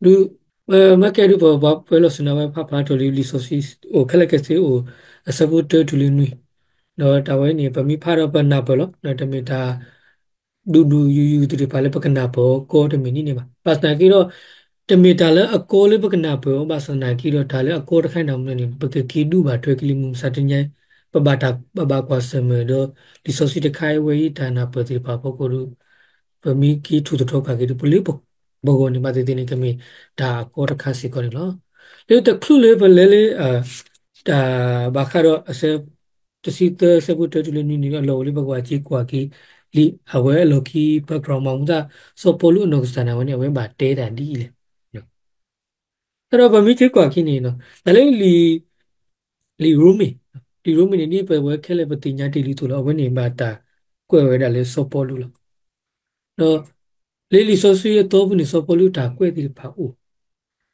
ဒုး ပမ့ၢ်ကဲဒုး ပပှၤပၢလီၤဆူနၤဝဲဖးဖးထီၣ်လံ လံာ်စီဆှံအိၣ်ခဲလၢာ်ခဲဆ့အိၣ် အဆၢဖိတၢတုၤလၢနွံ, ဒီးတၢ်ဝဲန့ၣ် ပမ့ၢ်ဖးဒီးပနၢ်ပၢၢ်လီၤ. တမ့ၢ်တၢ် ဒူဒူယူယူသ့ၣ်တဖၣ်လၢပကနၢ်ပၢၢ်အီၤကီတမ့ၢ်န့ၣ်န့ၣ်ဘၣ်. ဘၣ်ဆၣ်သနာ်က့ဒီး တမ့ၢ်တၢ်လၢအကီလၢပကနၢ်ပၢၢ်အီၤ ဘၣ်ဆၣ်သနာ်က့ဒီး တၢ်လၢအကီတခါန့ၣ်မ့ၢ်န့ၣ် ပကက့ၤဒူဘၣ်ထွဲက့ၤလံ မုၢ်မဆါတနံၤ ပဘၣ်တၢ် ပဘၣ်ကွၢ်ဆၢၣ်မဲာ်ဒီး လံာ်စီဆှံတခါအံၤဝဲအံၤတၢ်နၢ်ပၢၢ်သ့ၣ်တဖၣ်အဖီခိၣ်ဒီး ပမ့ၢ်က့ၤထိၣ်သတြီၤကွၢ်က့ၤဒီး ပလၢပဂီၢ်န့ၣ် ဘၣ်သ့ၣ်သ့ၣ်န့ၣ် ကမ့ၢ်တၢ်အကီတခါစ့ၢ်ကီးန့ၣ်လီၤ. လၢတချုးလၢပလဲၤလၢ တၢ်ဘၣ်ဃးဒီးအဆၢ တဆံသၢ အဆၢဖိတၢတုၤလၢနွံန့ၣ် အလီၢ်အိၣ်လၢပကဘၣ်က့ၤကွၢ်က့ၤ လံာ်အဝဲအလီၢ်ခံ background မ့ၢ်မနုၤ စီၤပီလူးအနီၢ်ကစၢ်န့ၣ် အဝဲန့ၣ် အဝဲဘၣ်တဲတၢ်ဒ်အံၤလဲၣ်. ဒီးပမ့ၢ်က့ၤကွၢ်က့ၤန့ၣ် တၢ်လၢလံာ် လံာ်ရိမ့ၤ, လံာ်ရိမ့ၤန့ၣ် ဒ်ပဝဲခဲလၢာ်ပသ့ၣ်ညါတ့ၢ်လံအသိးလီၤ. အဝဲန့ၣ်ဘၣ်တၢ်ကွဲးဝဲဒၣ်လၢစီၤပီလူးလီၤ. ဒီးလၢလံာ်စီဆှံအသီပူၤန့ၣ် စီၤပီလူးအတၢ်ကွဲးသ့ၣ်တဖၣ်အိၣ်,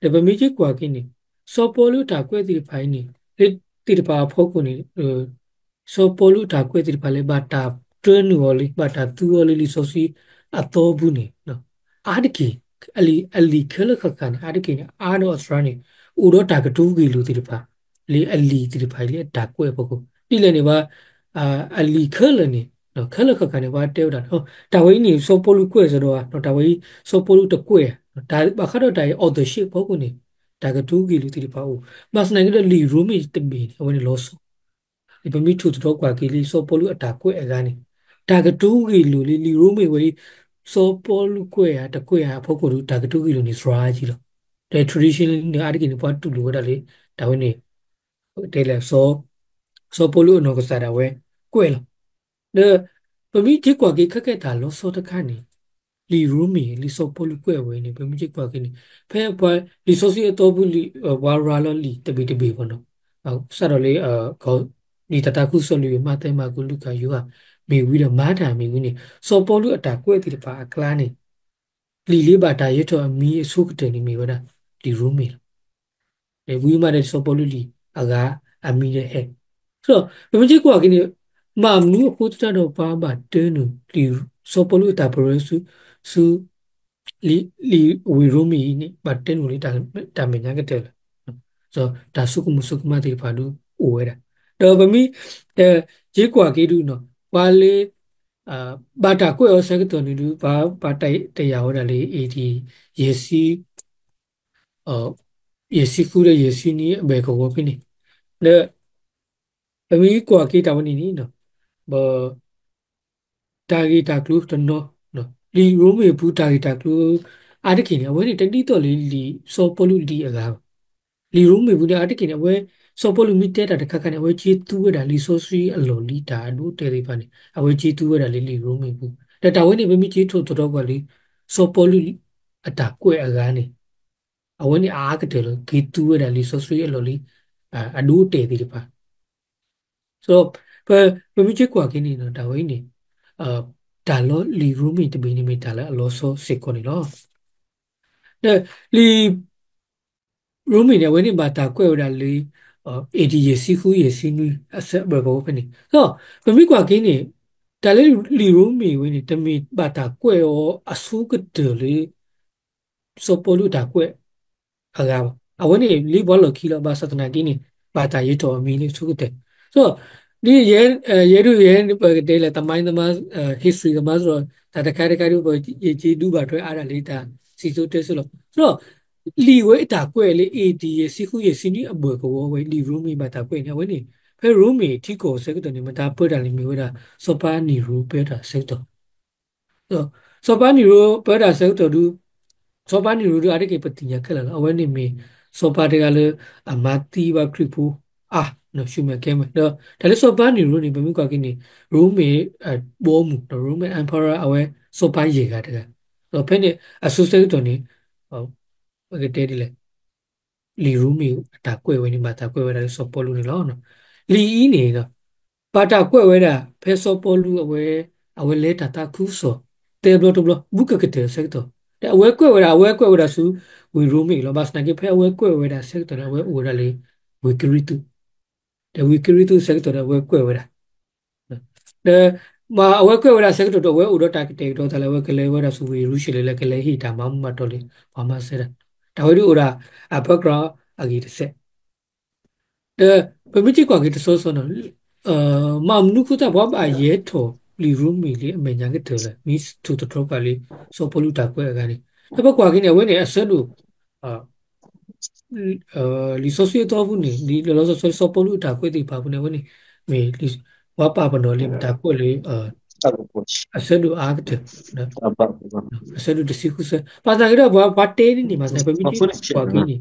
ဒီးပမ့ၢ်က့ၤကွၢ်က့ၤန့ၣ် စီၤပီလူးအတၢ်ကွဲးသ့ၣ်တဖၣ်အံၤန့ၣ် လၢသ့ၣ်တဖၣ်အဖီခိၣ်န့ၣ် စီၤပီလူးအတၢ်ကွဲးသ့ၣ်တဖၣ်လၢ ဘၣ်တၢ်တြၢနုာ်အီၤလၢ ဘၣ်တၢ်သူအီၤလၢလံာ်စီဆှံအသီပူၤန့ၣ် အါတက့ၢ် အလံာ် အလံာ်ခဲလၢာ်ဃၣ်ဃၣ်န့ၣ် အါတက့ၢ်န့ၣ် အါဒီးအသရၣ်န့ၣ် အိၣ်ဒီးတၢ်ကတိၤဂ့ၢ်လိာ်သ့ၣ်တဖၣ် လၢအလံာ်သ့ၣ်တဖၣ်အံၤလၢအတၢ်ကွဲးအဖီခိၣ် ဒ်လဲၣ်န့ၣ်ဘၣ် အလံာ်ခဲလၢာ်န့ၣ် ခဲလၢာ်ဃၣ်ဃၣ်န့ၣ် ဘၣ်တဲဝဲဒၣ် တၢ်ဝဲအံၤန့ၣ် စီၤပီလူးကွဲးစ့ၢ်ဒီးဧါ, တၢ်ဝဲအံၤ စီၤပီလူးတကွဲးဧါ, တၢ်ဘၣ်ဃးဒီးတၢ်အံၤ authorship အဖီခိၣ်န့ၣ် တၢ်ကတိၤဂ့ၢ်လိာ်သ့ၣ်တဖၣ်အိၣ်, ဘၣ်ဆၣ်သနာ်က့ဒီး လံာ်ရိမ့ၤတဘ့ၣ်န့ၣ် အဝဲန့ၣ်လီၤဆီ ပမ့ၢ်ထိၣ်သတြီၤကွၢ်က့ၤလံာ်စီၤပီလူးအတၢ်ကွဲးအဂၤန့ၣ် တၢ်ကတိၤဂ့ၢ်လိာ်လံ လံာ်ရိမ့ၤဝဲအံၤ စီၤပီလူးကွဲးဧါ တကွဲးဧါအဖီခိၣ်ဒီး တၢ်ကတိၤဂ့ၢ်လိာ်န့ၣ် သရၣ်ကံလီၤ. ဒီး tradition လၢန့ၣ် အါတက့ၢ်န့ၣ် ပှၤတူၢ်လိာ်ဝဲဒၣ်လၢ တၢ်ဝဲန့ၣ် တဲလဲၣ် စီၤပီလူးအနီၢ်ကစၢ်ဒၣ်ဝဲကွဲးလီၤ. ဒီးပမ့ၢ်က့ၤကွၢ်က့ၤခဲကဲတၢ်လီၤဆီတခါန့ၣ် လံာ်ရိမ့ၤ လံာ်စီၤပီလူးကွဲးဝဲအံၤန့ၣ် ပမ့ၢ်က့ၤကွၢ်က့ၤန့ၣ် ဖဲပှၤလံာ်စီဆှံအသီပူၤလံာ် ပှၤရၤလီၤလံာ်တဘ့ၣ်တဘ့ၣ်ဘၣ်နီၤ စးထီၣ်လၢ လံာ်တၢ်သးခုကစီၣ်လွံၢ်ဘ့ၣ် မးသဲ မၢ်ကူး လူၤကၣ် ယိၤဟၣ် မ့ၢ်ဝံၤဒီး မၤတၢ်မ့ၢ်ဝံၤန့ၣ် စီၤပီလူးအတၢ်ကွဲးသ့ၣ်တဖၣ်အကျါန့ၣ် လံာ်လၢဘၣ်တၢ်ယၢၤထီၣ်အမံၤအဆိကတၢၢ်န့ၣ်မ့ၢ်ဝဲဒၣ် လံာ်ရိမ့ၤလီၤ. ဝံၤမးဒီးစီၤပီလူးလံာ်အဂၤအမံၤဒီးဟဲ, ဒီးပမ့ၢ်က့ၤကွၢ်က့ၤန့ၣ် မ့ၢ်မနုၤအဃိသတးဒီးပှၤဘၣ်တၢနုာ်လံာ် စီၤပီလူးအတၢ်ပရၢဆူ ဆူ လံာ်ဝ့ၢ်ရိမ့ၤအံၤန့ၣ် ဘၣ်တၢနုာ်လံတၢ်မဲာ်ညါကတၢၢ်လီၤ. ဒီးတၢ်ဆိကမိၣ်ဆိကမးသ့ၣ်တဖၣ်ဒုးအိၣ်ဝဲဒၣ်, ဒီးပမ့ၢ် က့ၤကွၢ်က့ၤဒုးနီၤ ပှၤလၢ ဘၣ်တၢ်ကွဲးအီၤအဆၢကတီၢ်န့ၣ်ဒုး ပှၤ ပှၤတယာ်ဝဲဒၣ်လၢ A D ယဲၢ်ဆံ ယဲၢ်ဆံဃုဒီးယဲၢ်ဆံနွံအဘၢၣ်ကဝီၤဖဲန့ၣ်, ဒီး ပမ့ၢ်ကွၢ်က့ၤတၢ်ဝဲန့ၣ်န့ၣ် ပ တၢ်ဂ့ၢ်တၢ်ကျိၤတနီၤ, လံာ်ရိမ့ၤအပူၤတၢ်ဂ့ၢ်တၢ်ကျိၤ အါတက့ၢ်န့ၣ် အဝဲန့ၣ်တဒ်သိးလၢလံာ်စီၤပီလူးလံာ်အဂၤဘၣ်. လံာ်ရိမ့ၤပူၤန့ၣ် အါတက့ၢ်န့ၣ် အဝဲ စီၤပီလူးမ့ၢ်တဲတၢ်တခါခါန့ၣ် အဝဲက့ၤသူဝဲဒၣ်လံာ်စီဆှံအလီၢ်လံတၢ်အဒိအတဲာ်သ့ၣ်တဖၣ်န့ၣ် အဝဲက့ၤသူဝဲဒၣ်လၢလံာ်ရိမ့ၤပူၤ, ဒီးတၢ်ဝဲန့ၣ် ပမ့ၢ်က့ၤထိၣ်သတြီၤကွၢ်လံ စီၤပီလူးအတၢ်ကွဲးအဂၤန့ၣ် အဝဲန့ၣ်အါကတၢၢ်လၢ က့ၤသူဝဲဒၣ်လံာ်စီဆှံအလီၢ်လံ အဒိအတဲာ်သ့ၣ်တဖၣ် ဒီး ပ ပမ့ၢ်က့ၤကွၢ်က့ၤန့ၣ်ဒီး တၢ်ဝဲအံၤန့ၣ် တၢ်လီၢ်လံာ်ရိမ့ၤတဘ့ၣ်န့ၣ် မ့ၢ်တၢ်လၢအလီၤဆီစ့ၢ်ကီးန့ၣ်လီၤ. ဒီးလံာ်ရိမ့ၤန့ၣ် အဝဲန့ၣ်ဘၣ်တၢ်ကွဲးဝဲဒၣ်လၢ A D ယဲၢ်ဆံဃု ယဲၢ်ဆံနွံ အဆၢအဘၢၣ်ကဝီၤဖဲန့ၣ် ဒီးပမ့ၢ်ကွၢ်က့ၤန့ၣ် တၢ်လၢလံာ်ရိမ့ၤဝဲန့ၣ် တမ့ၢ်ဘၣ်တၢ်ကွဲးအီၤအဆိကတၢၢ်လၢ စီၤပီလူးအတၢ်ကွဲးအဂၤဘၣ်. အဝဲန့ၣ်လံာ်ပှၤလီၢ်ခံလီၤ. ဘၣ်ဆၣ်သနာ်က့န့ၣ် ဘၣ်တၢ်ယၢၤထီၣ်အမံၤလၢအဆိကတၢၢ်, ဒီး ဒ်ယဲ ယဲဒုးယဲ ပကတဲလၢ သမိုင်းသမား history သမားစ့ၢ်ဒီး တၢ်တခါတခါဒုး ပယက့ၤဒူဘၣ်ထွဲအါဒၣ်လၢတၢ် စံၣ်စိၤတဲစိၤလီၤ. ဒီး လံာ်ဝဲအတၢ်ကွဲးလၢ A D ယဲၢ်ဆံဃု ယဲၢ်ဆံနွံအဘၢၣ်ကဝီၤဝဲ လံာ်ရိမ့ၤဘၣ်တၢ်ကွဲးန့ၣ် အဝဲန့ၣ် ဖဲရိမ့ၤထံကီၢ်အဆၢကတီၢ်န့ၣ် မတၤပၢတၢ်လၢမ့ၢ်ဝဲဒၣ် စီၤပၤနံၣ်ရိပၢတၢ်အဆၢကတီၢ် စီၤပၤနံၣ်ရိပၢတၢ်အဆၢကတီၢ်ဒုး စီၤပၤနံၣ်ရိဒုး အါတက့ၢ်ပသ့ၣ်ညါခဲလၢာ်လီၤ. အဝဲန့ၣ်မ့ၢ် စီၤပၤတဂၤလၢအမၤသံဘၣ်ခရံာ်ဖိအါ ဆူမဲာ်ကဲမဲာ် ဒီးတၢ်လၢစီၤပၤနံၣ်ရိန့ၣ် ပမ့ၢ်ကွၢ်က့ၤန့ၣ် ရိမ့ၤ ဘီမုၢ် ဒီး Roman Emperor အဝဲစီၤပၤယဲၢ်ဂၤတဂၤ, ဒီးဖဲန့ၣ်အစိၤဆၢကတီၢ်န့ၣ် ပကတဲဒ်လဲၣ် လံာ်ရိမ့ၤအတၢ်ကွဲးဝဲန့ၣ် ဘၣ်တၢ်ကွဲးဝဲဒၣ်လၢစီၤပီလူးန့ၣ်လီၤ. လံာ်အံၤန့ၣ် ဘၣ်တၢ်ကွဲးဝဲဒၣ် ဖဲစီၤပီလူးအဝဲ အဝဲလဲၤတၢ်သးခုကစီၣ် သၢဘျီတဘျီ ဘူးကကတၢၢ်အဆၢကတီၢ်, ဒီးအဝဲကွဲးဝဲဒၣ် အဝဲကွဲးဝဲဒၣ်ဆူ ဝ့ၢ်ရိမ့ၤလီၤ. ဘၣ်ဆၣ်သနာ်က့ ဖဲအဝဲကွဲးဝဲဒၣ်အဆၢကတီၢ်န့ၣ် အဝဲအိၣ်ဝဲဒၣ်လၢ ဝ့ၢ်ကရံၣ်သူး, ဒီးဝ့ၢ်ကရံၣ်သူးအဆၢကတီၢ်ဒီး အဝဲကွဲးဝဲဒၣ် ဒီး အဝဲကွဲးဝဲဒၣ်ဆၢကတီၢ်ဒီး အဝဲအိၣ်ဒီးတၢ်ကတဲာ်ကတီၤသးလၢ အဝဲကလဲၤဝဲဒၣ်ဆူဝ့ၢ်ယရူၤၡလ့ၣ်လၢကလဲၤဟ့ၣ်တၢ်မၤမူမၤတီၢ်လၢပှၤမၤစၢၤတၢ်, တၢ်ဝဲဒၣ်အိၣ်ဒၣ်အ background အဂ့ၢ်တစဲး ဒီးပမ့ၢ်က့ၤကွၢ်က့ၤတဆီဆီနီၤ, မၤမနုၤအဃိသတး ပှၤဘၣ်ယဲၢ်ထီၣ်လံာ်ရိမ့ၤလံအမဲာ်ညါကတၢၢ်လၢ မ့ၢ်ထူးတတြီပှၤလံာ် စီၤပီလူးတၢ်ကွဲးအဂၤန့ၣ်, ဒီးပကွၢ်က့ၤန့ၣ် အဝဲန့ၣ်အဆၢဒိၣ် လံာ်စီဆှံအသီပူၤန့ၣ် လံာ်လီၤလီၤဆီဆီလၢစီၤပီလူးအတၢ်ကွဲးသ့ၣ်တဖၣ်အပူၤန့ၣ် အဝဲန့ၣ် မ့ၢ် ပှၤပာ်ပနီၣ်လံာ်မတၤကွဲးလၢ အဆၢဒိၣ်အါကတၢၢ် အဆၢဒိၣ်တဆံဃုဆၢ, ဘၣ်သနာ်က့ဒီး ပှၤ ပှၤတဲန့ၣ်န့ၣ် ဘၣ်သနာ်က့ ပမ့ၢ်ကွၢ်က့ၤန့ၣ်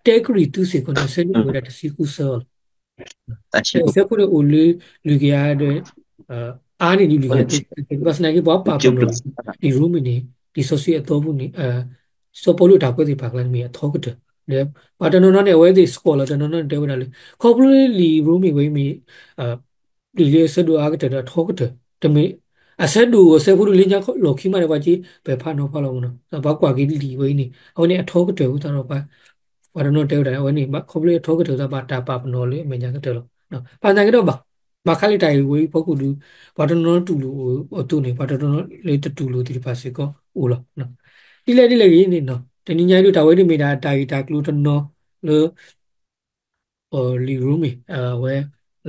တဲကရံၣ်သူးစ့ၢ်ကီးန့ၣ် အဆၢဒိၣ်ဝဲဒၣ်တဆံဃုဆၢလီၤ. ဒီးအဆၢဖိန့ၣ်အိၣ်လၢလွံၢ်ကယၤဒီး အါန့ၢ်ဒံးလွံၢ်ကယၤသ့, ဘၣ်သနာ်က့ ပှၤပာ်ပနီၣ်လံာ်ရိမ့ၤန့ၣ် လံာ်စီဆှံအသီပူၤန့ၣ် စီၤပီလူးအတၢ်ကွဲးသ့ၣ်တဖၣ်အကျါန့ၣ်မ့ၢ်အထီကတၢၢ်, ဒီးပှၤတနီၤနီၤန့ၣ် အဝဲသ့ၣ် scholar တနီၤနီၤန့ၣ် တဲဝဲဒၣ်လၢ ခီဖျိလၢလံာ်ရိမ့ၤဝဲအံၤမ့ၢ် လံာ်လၢအဆၢဒိၣ်အါကတၢၢ်ဒီးအထီကတၢၢ်, တမ့ၢ် အဆၢဒိၣ်အဆၢဖိဒိၣ်လၢညါလီၢ်ခံမးဒီး ပှၤက့ ပဲာ်ဖးနီၤဖးလီၤမ့ၢ်နီၤ, ပှၤကွၢ်က့ၤလံာ်ဝဲအံၤန့ၣ် အဝဲန့ၣ်အထီကတၢၢ်အဃိသတးဒီး ပှၤတနီၤတဲဝဲဒၣ် အဝဲန့ၣ် ခီဖျိအထီကတၢၢ်သးဘၣ်တၢ်ပာ်ပနီၣ်လၢအမဲာ်ညါကတၢၢ်လီၤ. ဘၣ်သနာ်က့ဒီး ဘၣ်ဃးလၢတၢ်ဂ့ၢ်ဝဲအံၤဖီခိၣ်ဒီး ပှၤတနီၤနီၤတူၢ်လိာ်အသိးန့ၣ် ပှၤတနီၤနီၤလၢတတူၢ်လိာ်သ့ၣ်တဖၣ်စ့ၢ်ကီးအိၣ်လီၤ. ဒ်လဲၣ်ဒ်လဲၣ်ဂ့ၤန့ၣ်နီၤ တနံၤညါအံၤဒ်တၢ်ဝဲဒၣ်မ့ၢ်ဒၣ်တၢ်ဂ့ၢ်တၢ်ကျိၤတနီၤလၢ လံာ်ရိမ့ၤ အဝဲ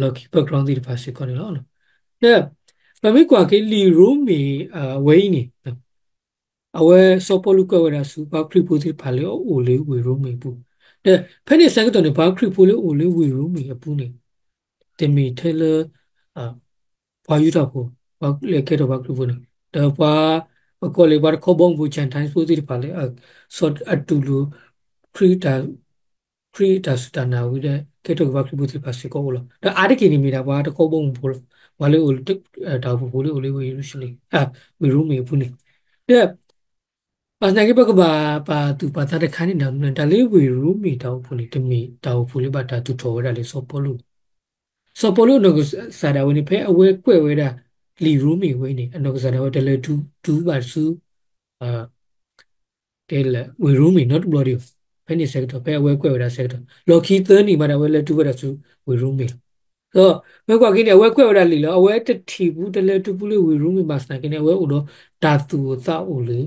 လီၢ်ခံ background သ့ၣ်တဖၣ်စ့ၢ်ကီးန့ၣ်လီၤ. ဒီး ပမ့ၢ်ကွၢ်က့ၤလံာ်ရိမ့ၤ အဝဲအံၤန့ၣ် အဝဲစီၤပီလူးကွဲးဝဲဒၣ်ဆူပှၤခရံာ်ဖိသ့ၣ်တဖၣ်လၢအအိၣ်လၢဝ့ၢ်ရိမ့ၤအပူၤ, ဒီးဖဲန့ၣ်ဆၢကတီၢ်န့ၣ် ပှၤခရံာ်ဖိလၢအအိၣ်လၢဝ့ၢ်ရိမ့ၤအပူၤန့ၣ် တမ့ၢ်ထဲလၢ ပှၤယူဒၤဖိ ပှၤလၢကဲထီၣ်ပှၤခရံာ်ဖိန့ၣ် ဒီးပှၤ ပကိးလၢပှၤတခီဘီမုၢ်ဖိ Gentiles ဖိသ့ၣ်တဖၣ်လၢ အတူၢ်လိာ် ခရံာ် ခရံာ်အတၢ်စူၢ်တၢ်နာ်ဝံၤဒီး ကဲထီၣ်က့ၤပှၤခရံာ်ဖိသ့ၣ်တဖၣ်စ့ၢ်ကီးအိၣ်လီၤ. ဒီးအါတက့ၢ်န့ၣ်မ့ၢ်ဒၣ်ပှၤတခီဘီမုၢ်ဖိလီၤ. ပှၤလၢအိၣ်လၢ တၢ်အိၣ်ဖှိၣ်ဖိလၢအိၣ်လၢဝ့ၢ်ယရူၤၡလ့ၣ် ဝ့ၢ်ရိမ့ၤအပူၤန့ၣ်, ဒီး ဘၣ်သနာ်က့ ပကဘၣ်ပာ်သူၣ်ပာ်သးတခါန့ၣ် တၢ်လၢဝ့ၢ်ရိမ့ၤတၢ်အိၣ်ဖှိၣ်န့ၣ် တမ့ၢ်တၢ်အိၣ်ဖှိၣ်လၢဘၣ်တၢ်သူၣ်ထီၣ်ဝဲဒၣ်လၢစီၤပီလူးန့ၣ်, စီၤပီလူးအနီၢ်ကစၢ်ဒၣ်ဝဲန့ၣ် ဖဲအဝဲကွဲးဝဲဒၣ်လံာ်ရိမ့ၤဝဲန့ၣ် အနီၢ်ကစၢ်ဒၣ်ဝဲတလဲၤတုၤဘၣ်ဆူ တဲလၢ ဝ့ၢ်ရိမ့ၤနီတဘျီဒံးဘၣ်. ဖဲန့ၣ်ဆၢကတီၢ် ဖဲအဝဲကွဲးဝဲဒၣ်ဆၢကတီၢ် လီၢ်ခံသၢနံၣ်ဘၣ်ဒီး အဝဲလဲၤတုၤဝဲဒၣ်ဆူဝ့ၢ်ရိမ့ၤလီၤ. ဒီးမ့ၢ်ကွၢ်က့ၤန့ၣ် အဝဲကွဲးဝဲဒၣ်လံာ်လီၤ. အဝဲတထံၣ်ပူၤတလဲၤတုၤပူၤလၢဝ့ၢ်ရိမ့ၤ ဘၣ်ဆၣ်သနာ်က့န့ၣ် အဝဲအိၣ်ဒီးတၢ်သူၣ်အိၣ်သးအိၣ်လၢ ပှၤ ဝ့ၢ်ရိမ့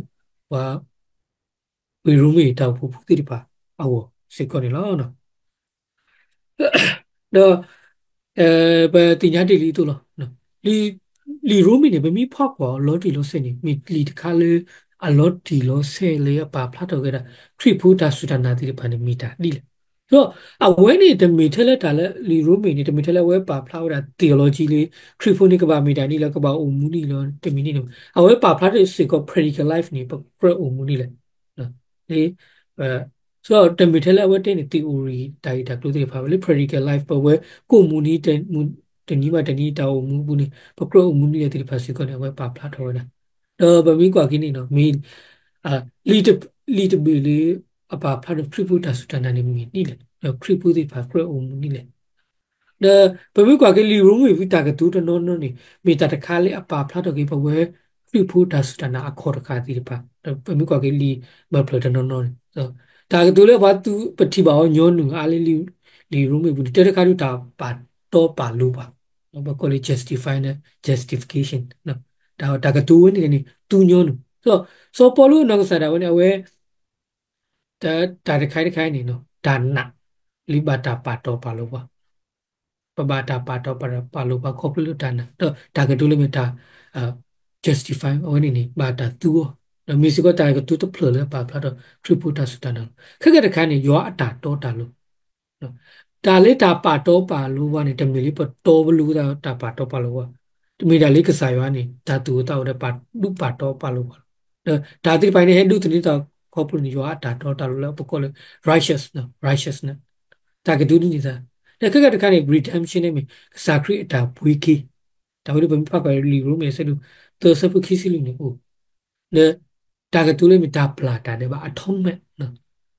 ၤတၢ်အိၣ်ဖှိၣ်ဖိသ့ၣ်တဖၣ်အဂီၢ်စ့ၢ်ကီးန့ၣ်လီၤ. ဒီး ပသ့ၣ်ညါတ့ၢ်လံအသိးလီၤ. လံာ်ရိမ့ၤန့ၣ် ပမ့ၢ်ဖးကွၢ်အီၤလီၤတံၢ်လီၤဆဲးန့ၣ် မ့ၢ်လံာ်တခါလၢအလီၤတံၢ်လီၤဆဲးလၢအပာ်ဖျါထီၣ်က့ၤဝဲဒၣ် ခရံာ်ဖိတၢ်စူၢ်တၢ်နာ်သ့ၣ်တဖၣ်န့ၣ် မ့ၢ်တၢ်ဒ်လဲၣ်. ဒီးအဝဲန့ၣ်တမ့ၢ်ထဲလၢတၢ်လၢ လံာ်ရိမ့ၤန့ၣ် တမ့ၢ်ထဲလၢအဝဲပာ်ဖျါဝဲဒၣ် theology လၢ ခရံာ်ဖိန့ၣ်ကဘၣ်မ့ၢ်တၢ်ဒ်လဲၣ် ကဘၣ်အိၣ်မူဒ်လဲၣ် တမ့ၢ်န့ၣ်န့ၣ် အဝဲပာ်ဖျါထီၣ်စ့ၢ်ကီး practical life န့ၣ် ပကြၢးအိၣ်မူဒ်လဲၣ် လၢ so တမ့ၢ်ထဲလၢအဝဲတဲန့ၣ် theory တၢ်ဂ့ၢ်တၢ်ကျိၤသ့ၣ်တဖၣ်ဘၣ် လၢ practical life ပဝဲကိးမုၢ်နံၤ တနံၤဘၣ်တနံၤတၢ်အိၣ်မူအပူၤန့ၣ် ပကြၢးအိၣ်မူဒ်လဲၣ်သ့ၣ်တဖၣ်စ့ၢ်ကီးန့ၣ် အဝဲပာ်ဖျါထီၣ်ဝဲဒၣ်. ဒီးပမ့ၢ်ကွၢ်က့ၤန့ၣ်နီၤ မ့ၢ် လံာ်တဘ့ၣ်လၢအပာ်ဖျါထီၣ်ခရံာ်ဖိတၢ်စူၢ်တၢ်နာ်န့ၣ်မ့ၢ်ဒ်လဲၣ် ဒီးခရံာ်ဖိသ့ၣ်တဖၣ်ကြၢးအိၣ်မူဒ်လဲၣ် ဒီးပမ့ၢ်ကွၢ်က့ၤလံာ်ရိမ့ၤဖုတၢ်ကတိၤတနီၤနီၤန့ၣ် မ့ၢ်တၢ်တခါလၢအပာ်ဖျါထီၣ်က့ၤပဝဲခရံာ်ဖိတၢ်စူၢ်တၢ်နာ်အခီၣ်တဃာ်သ့ၣ်တဖၣ် ဒီးပမ့ၢ်ကွၢ်က့ၤလံာ်ဘၢၣ်ဖျၢၣ်တနီၤနီၤန့ၣ် တၢ်ကတိၤလၢပှၤသုပထံၣ်ဘၣ်အီၤညီနုၢ်အါလၢ လံာ်ရိမ့ၤပူၤန့ၣ် တၢတခါဒုးတၢ်ပာ်တီပာ်လိၤပှၤ ပကိးလၢ justify န့ၣ် justification တၢ်ကတိၤဝဲန့ၣ်န့ၣ် သူညီနုၢ် စီၤပီလူးအနီၢ်ကစၢ်ဒၣ်ဝဲန့ၣ် အဝဲ တၢ်တခါတခါအံၤန့ၣ် တၢ်နာ်လၢဘၣ်တၢ်ပာ်တီပာ်လိၤပှၤ ပဘၣ်တၢ်ပာ်တီပာ်လိၤပှၤခီဖျိလၢတၢ်နာ် ဒီးတၢ်ကတိၤလၢမ့ၢ်တၢ် justify အဝဲန့ၣ်န့ၣ် ဘၣ်တၢ်သူအီၤ ဒီးမ့ၢ်စ့ၢ်ကီးတၢ်ကတိၤတဖျၢၣ်လၢအပာ်ဖျါထီၣ်ခရံာ်ဖိတၢ်စူၢ်တၢ်နာ်လီၤ. ခဲကဲတခါန့ၣ် ယွၤအတၢ်တီတၢ်လိၤ တၢ်လၢတၢ်ပာ်တီပာ်လိၤပှၤန့ၣ် တမ့ၢ်လၢပတီပလိၤသးတၢ်ပာ်တီပာ်လိၤပှၤ, တမ့ၢ်ဒၣ်လၢကစၢ်ယွၤန့ၣ် တၢ်သူၣ်အိၣ်သးအိၣ်ဒီးပာ်ဒူပာ်တီပာ်လိၤပှၤလီၤ. ဒီးတၢ်သ့ၣ်တဖၣ်န့ၣ် ဟဲဒိးသန့ၤသးခီဖျိန့ၣ် ယွၤအတၢ်တီတၢ်လိၤလၢပကိးလၢ righteous နီၤ righteous န့ၣ် တၢ်ကတိၤဒ်န့ၣ်သး, ဒီးခဲကဲတခါန့ၣ် redemption န့ၣ်မ့ၢ် ကစၢ်ခရံာ်အတၢ်ပှ့ၤက့ၤ, တၢ်ဝဲဒၣ်ပမ့ၢ်ဖးကွၢ်လံာ်ရိမ့ၤအဆၢဒိၣ်သၢဆၢဖိခံဆံလွံၢ်န့ၣ်အိၣ် ဒီးတၢ်ကတိၤလၢမ့ၢ်တၢ်ပျၢ်တၢ်ဒဲးဘး atonement နီၤ,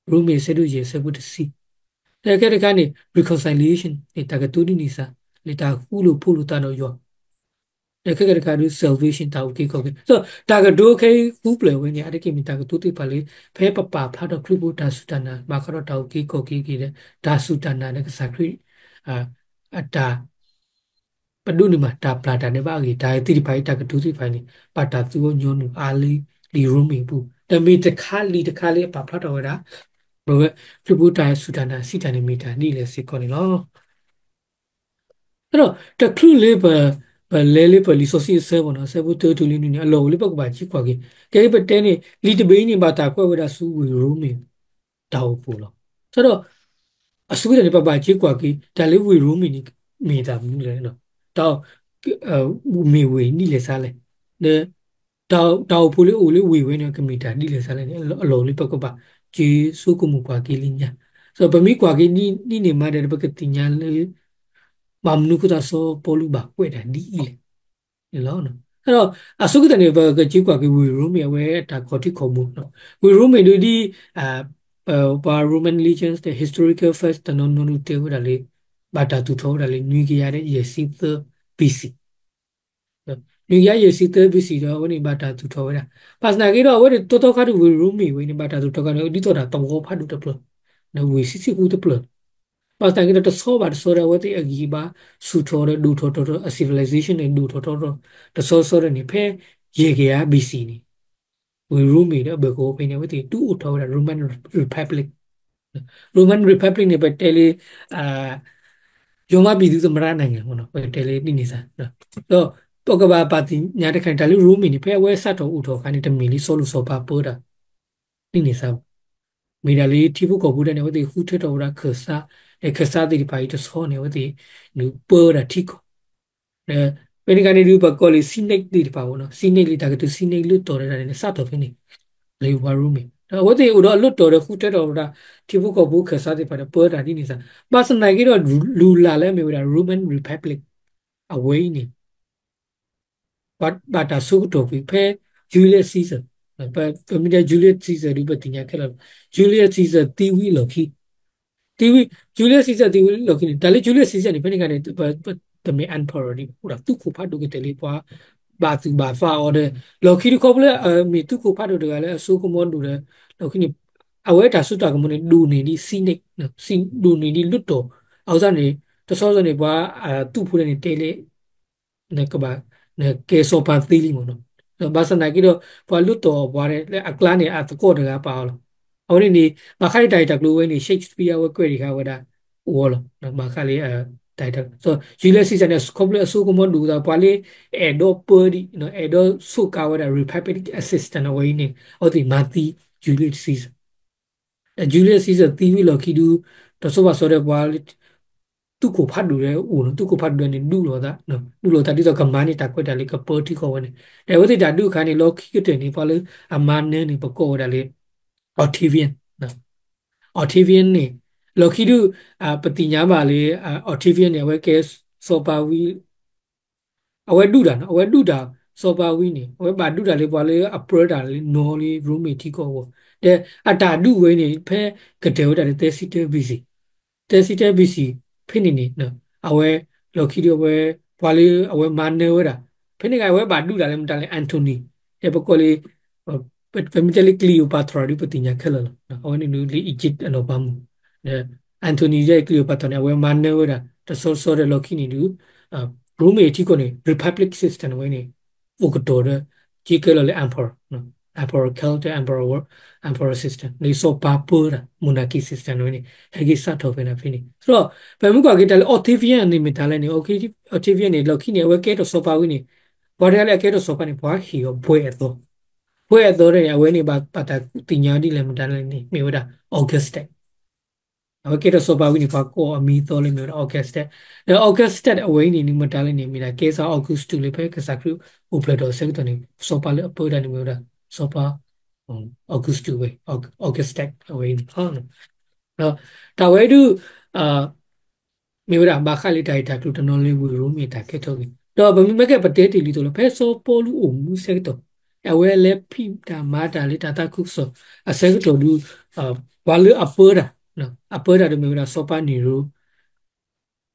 ရိမ့ၤအဆၢဒိၣ်ယဲၢ်အဆၢဖိတဆံ, ဒီးခဲကဲတခါန့ၣ် reconciliation န့ၣ် တၢ်ကတိၤဒ်န့ၣ်သး, လၢတၢ်ဃူလိာ်ဖိးလိာ်သးဒီးယွၤ, ဒီးခဲကဲတခါဒုး salvation တၢ်အုၣ်က့ၤခီၣ်က့ၤ, ဒီးတၢ်ကတိၤခဲအံၤဃုဖျၢၣ်ဝဲန့ၣ် အါတက့ၢ်မ့ၢ်တၢ်ကတိၤသ့ၣ်တဖၣ်လၢ ဖဲပပာ်ဖျါထီၣ်ခရံာ်ဖိတၢ်စူၢ်တၢ်နာ် ဘၣ်ဃးဒီးတၢ်အုၣ်က့ၤခီၣ်က့ၤက့ၤဒီး တၢ်စူၢ်တၢ်နာ်ဒီးကစၢ်ခရံာ် အတၢ် အဒိၣ်န့ၣ်မး တၢ်ပျၢ်တၢ်ဒဲးဘးအဂ့ၢ် တၢ်သ့ၣ်တဖၣ်အံၤ တၢ်ကတိၤသ့ၣ်တဖၣ်အံၤန့ၣ် ဘၣ်တၢ်သူအီၤညီနုၢ်အါလံ လံာ်ရိမ့ၤအပူၤ ဒီးမ့ၢ်တခါလံာ်တခါလံာ်အပာ်ဖျါထီၣ်ဝဲဒၣ် ပဝဲခရံာ်ဖိတၢ်စူၢ်တၢ်နာ်စံးတၢ်န့ၣ် မ့ၢ်တၢ်ဒ်လဲၣ်စ့ၢ်ကီးန့ၣ်လီၤ. ဒီးတချုးလၢပ ပလဲၤလၢပလံာ်စီဆှံအဆၢမ့ၢ်နီၤ အဆၢဖိတၢတုၤလၢနွံန့ၣ် အလီၢ်အိၣ်လၢပကဘၣ်က့ၤကွၢ်က့ၤ ကဲလၢပတဲန့ၣ် လံာ်တဘ့ၣ်အံၤန့ၣ် ဘၣ်တၢ်ကွဲးဝဲဒၣ်ဆူဝ့ၢ်ရိမ့ၤ တၢ်အိၣ်ဖှိၣ်လီၤ. ဒီး အဆိကတၢၢ်န့ၣ် ပဘၣ်က့ၤကွၢ်က့ၤ တၢ်လၢဝ့ၢ်ရိမ့ၤန့ၣ် မ့ၢ်တၢ်မနုၤလဲၣ်, တၢ် မ့ၢ်ဝ့ၢ်ဒ်လဲၣ်စါလဲၣ်, ဒီး တၢ်အိၣ်ဖှိၣ်လၢအိၣ်လၢဝ့ၢ်ဝဲန့ၣ် ကမ့ၢ်တၢ်ဒ်လဲၣ်စါလဲၣ်န့ၣ် အလီၢ်အိၣ်လၢပကဘၣ်က့ၤဆိကမိၣ်ကွၢ်က့ၤလၢညါ, ဒီးပမ့ၢ်ကွၢ်က့ၤဒ်န့ၣ်မးဒီး ပကသ့ၣ်ညါလၢ ဘၣ်မနုၤအဃိသတးစီၤပီလူးဘၣ်ကွဲးတၢ်ဒ်အံၤလဲၣ် န့ၣ်လီၤ. ဒီး အဆိကတၢၢ်န့ၣ် ပကက့ၤကွၢ်က့ၤဝ့ၢ်ရိမ့ၤအဝဲတၢ်ခီၣ်ထံးခီၣ်ဘိ, ဝ့ၢ်ရိမ့ၤဒ် ဒ် ပှၤ Roman legends ဒီး historical facts တနီၤနီၤဒုးတဲဝဲဒၣ်လၢ ဘၣ်တၢ်သူၣ်ထီၣ်ဝဲဒၣ်လၢ နွံကယၤဒီးယဲၢ်ဆံသၢ B C, နွံကယၤယဲၢ်ဆံသၢ B C ဒီးအဝဲန့ၣ်ဘၣ်တၢ်သူၣ်ထီၣ်ဝဲဒၣ်, ဘၣ်ဆၣ်သနာ်က့ဒီး အဝဲန့ၣ်တီတီခါဒုး ဝ့ၢ်ရိမ့ၤဝဲန့ၣ် ဘၣ်တၢ်သူၣ်ထီၣ်ခါန့ၣ် ဒ်သိးတၢ်သဝီဖးဒိၣ်တဖျၢၣ်, ဒီးဝ့ၢ်ဆံးဆံးဃူတဖျၢၣ် ဘၣ်ဆၣ်သနာ်က့ဒီး တဆီဘၣ်တဆီဒီး အဝဲသ့ၣ်အဂံၢ်အဘါဆူၣ်ထီၣ်ဒီးဒိၣ်ထီၣ်ထီထီၣ် အ civilization န့ၣ် ဒိၣ်ထီၣ်ထီထီၣ် တဆီဆီဒီးန့ၣ် ဖဲယဲၢ်ကယၤ B C န့ၣ် ဝ့ၢ်ရိမ့ၤဒီးအဘၢၣ်ကဝီၤဖဲန့ၣ် အဝဲသ့ၣ်တူၢ်အိၣ်ထီၣ်ဝဲဒၣ် Roman Republic, Roman Republic န့ၣ် ပတဲလၢ ရောမပြည်သူ့သမ္မတနိုင်ငံ ပတဲလၢဒ်န့ၣ်စါ, ဒီးပကဘၣ်ပာ်သ့ၣ်ညါတခါန့ၣ် တၢ်လၢရိမ့ၤန့ၣ် ဖဲအဝဲစးထီၣ်အိၣ်ထီၣ်အခါန့ၣ် တမ့ၢ်လၢစီၤလိၣ်စီၤပၤပၢတၢ် ဒ်န့ၣ်စါဘၣ်, မ့ၢ်ဒၣ်လၢထံဖိကီၢ်ဖိတၢ်န့ၣ် အဝဲသ့ၣ်ဃုထၢထီၣ်ဝဲဒၣ်ခၢၣ်စး, ဒီးခၢၣ်စးသ့ၣ်တဖၣ်အံၤတဆီန့ၣ် အဝဲသ့ၣ်ဒုးပၢဝဲဒၣ်ထံကီၢ် ဒီး ဖဲန့ၣ်အခါန့ၣ်ဒုး ပကိးလံာ် Senate သ့ၣ်တဖၣ်အံၤနီၤ, Senate လံာ်တၢ်ကတိၤ Senate လၢၢ်တီၤတၢ်န့ၣ် စးထီၣ်ဖဲန့ၣ် လၢပှၤရိမ့ၤ, ဒီးအဝဲသ့ၣ်အိၣ်ဒီးလၢၢ်တီၤဒီးဃုထၢထီၣ်ဝဲဒၣ် ထံဖိကီၢ်ဖိခၢၣ်စးသ့ၣ်တဖၣ်ဒီးပၢတၢ်ဒ်န့ၣ်စါ, ဘၣ်ဆၣ်သနာ်က့ဒီး လူၤလၢ်လၢအမ့ၢ်ဝဲဒၣ် Roman Republic အဝဲအံၤန့ၣ် ဘၣ်တၢ်ဆိကတီၢ်ကွံာ်ဖဲ Julius Caesar, ပမ့ၢ်တဲ Julius Caesar ဒုး ပသ့ၣ်ညါခဲလၢာ်လီၤ, Julius Caesar သံဝံၤအလီၢ်ခံ, သံဝံၤ Julius Caesar သံဝံၤလီၢ်ခံန့ၣ် တၢ်လၢ Julius Caesar န့ၣ် ဖဲန့ၣ်အခါန့ၣ် တမ့ၢ် emperor ဒံး အိၣ်ဒီးသူၣ်ခိၣ်ဖးဒိၣ်ကတၢၢ်လံ ပှၤဘၣ်သူၣ်ဘၣ်သးအီၤဒီး လီၢ်ခံတခီဖျိလၢအမ့ၢ်သူၣ်ခိၣ်ဖးဒိၣ်တဂၤလၢအစိကမီၤဒိၣ်ဒီး လီၢ်ခံန့ၣ် အဝဲတၢ်စိတၢ်ကမီၤန့ၣ် ဒိၣ်န့ၢ်ဒံး Senate, ဒိၣ်န့ၢ်ဒံးလၢၢ်တီၤ, အဃိသတးန့ၣ် တဆီဆီန့ၣ် ပှၤသူၣ်ဖိတၢ်န့ၣ်တဲလၢ နကဘၣ် နကဲစီၤပၤသ့လံမ့ၢ်နီၤ, ဒီးဘၣ်ဆၣ်သနာ်က့ဒီး ပှၤလၢၢ်တီၤအပှၤလၢအကျါန့ၣ် အသကိးတဂၤပာ်အီၤလီၤ, အဝဲန့ၣ်န့ၣ် ဘၣ်ဃးလၢတၢ်ဂ့ၢ်တၢ်ကျိၤဝဲန့ၣ် Shakespeare အဝဲကွဲးတခါဝဲဒၣ် အိၣ်အီၤလီၤ, ဘၣ်ဃးလၢ တၢ်ဂ့ၢ်တၢ်ကျိၤ Julius Caesar န့ၣ် ခီဖျိအစိကမီၤဒိၣ်သး ပှၤလၢအဲၣ်ဒိးပၢဒံး အဲၣ်ဒိးဆိးကါဝဲဒၣ် republic system အဝဲအံၤန့ၣ် အဝဲသ့ၣ်မၤသံ Julius Caesar, ဒီး Julius Caesar သံဝံၤလီၢ်ခံဒုး တၢ်စိဘၣ်စိဒီးပှၤ သူၣ်ခိၣ်ဖးဒိၣ်ဒီးအိၣ်နီၤ, သူၣ်ခိၣ်ဖးဒိၣ်ဒီးန့ၣ် ဒူၣ်လိာ်သး, ဒူၣ်လိာ်သးဒ်သိးကမၤန့ၢ်တၢ်ခွဲးတၢ်ယာ်လၢကပၢထံကီၢ်ဝဲန့ၣ်, ဒီးအဝဲသ့ၣ်တၢ်ဒုးအခါန့ၣ် လီၢ်ခံကတၢၢ်န့ၣ် ပှၤလၢအမၤနၢၤန့ၣ် ပကိးဝဲဒၣ်လၢ Octavian, Octavian န့ၣ် လီၢ်ခံဒုး ပသ့ၣ်ညါဘၣ်လၢ Octavian န့ၣ် အဝဲကဲစီၤပၤဝံၤ အဝဲဒုးတၢ်နီၤ, အဝဲဒုးတၢ်စီၤပၤဝံၤန့ၣ် အဝဲဘၣ်ဒုးတၢ်လၢပှၤလၢအပၢတၢ်လၢနီၤလၢရိမ့ၤထံကီၢ်အဂီၢ်, ဒီးအတၢ်ဒုးဝဲန့ၣ် ဖဲကတၢၢ်ဝဲဒၣ်လၢသၢဆံတၢ B C, သၢဆံတၢ B C ဖဲန့ၣ်န့ၣ် အဝဲလီၢ်ခံဒုးအဝဲ ပှၤလၢအဝဲမၤနၢၤဝဲဒၣ် ဖဲန့ၣ်ဂ့ၤ အဝဲဘၣ်ဒုးတၢ်လၢမတၤလဲၣ် Antony, ဒီးပကိးလံ ပမ့ၢ်တဲလၢ Cleopatra ဒုး ပသ့ၣ်ညါခဲလၢာ်လီၤ, အဝဲန့ၣ်ဒုးလၢ Egypt အနီၢ်ပၤမုၣ်, ဒီး Antony ဒီး Cleopatra န့ၣ် အဝဲမၤနၢၤဝဲဒၣ် တဆီဆီဒီးလီၢ်ခံန့ၣ်ဒုး ရိမ့ၤထံကီၢ်န့ၣ် republic system အဝဲန့ၣ် အိၣ်ကတီၢ်ဒီး က့ၤကဲလီၤလၢ emperor, emperor cult, emperor, emperor system လၢစီၤပၤပၢတၢ် monarchy system ဝဲန့ၣ် ဟဲက့ၤစးထီၣ်ဖဲန့ၣ်ဖဲန့ၣ်, ဒီးပမ့ၢ်ကွၢ်က့ၤတၢ်လၢ Octavian န့ၣ်မ့ၢ်တၢ်လဲၣ်န့ၣ် Octavian န့ၣ် လီၢ်ခံန့ၣ် အဝဲကဲထီၣ်စီၤပၤဝံၤန့ၣ် ပှၤတဂၤလၢအကဲထီၣ်စီၤပၤန့ၣ် ပှၤဟ့ၣ်အီၤဘှဲအသီ, ဘှဲအသီန့ၣ် အဝဲန့ၣ်ဘၣ်တၢ်သ့ၣ်ညါဒ်လဲၣ်မတၤလဲၣ်န့ၣ် မ့ၢ်ဝဲဒၣ် Augustus, အဝဲကဲထီၣ်စီၤပၤဝံၤန့ၣ် ပှၤကိးအမံၤသီလၢမ့ၢ်ဝဲဒၣ် Augustus, ဒီး Augustus အဝဲအံၤန့ၣ် မတၤလဲၣ်န့ၣ် မ့ၢ်ဒၣ်ကဲစး Augustus လၢဖဲကစၢ်ခရံာ်အိၣ်ဖျဲၣ်ထီၣ်အဆၢကတီၢ်န့ၣ် စီၤပၤလၢအပၢတၢ်န့ၣ်မ့ၢ်ဝဲဒၣ် စီၤပၤ Augustus ဝဲ Augustus အဝဲအံၤန့ၣ် ဒီးတၢ်ဝဲဒုး မ့ၢ်ဝဲဒၣ်ဘၣ်ဃးလၢတၢ်ဂ့ၢ်တၢ်ကျိၤတနီၤလၢဝ့ၢ်ရိမ့ၤတၢ်ကဲထီၣ်ဂ့ၢ်, ဒီးပမ့ၢ်မ့ၢ်ကဲပတဲတ့ၢ်လံသိးလီၤ ဖဲစီၤပီလူးအိၣ်မူအဆၢကတီၢ် အဝဲလဲၤဖံးတၢ်မၤတၢ်လၢတၢ်သးခုကစီၣ်အဆၢကတီၢ်ဒုး ပှၤလၢအပၢတၢ် အပၢတၢ်ဒုးမ့ၢ်ဝဲဒၣ်စီၤပၤ Nero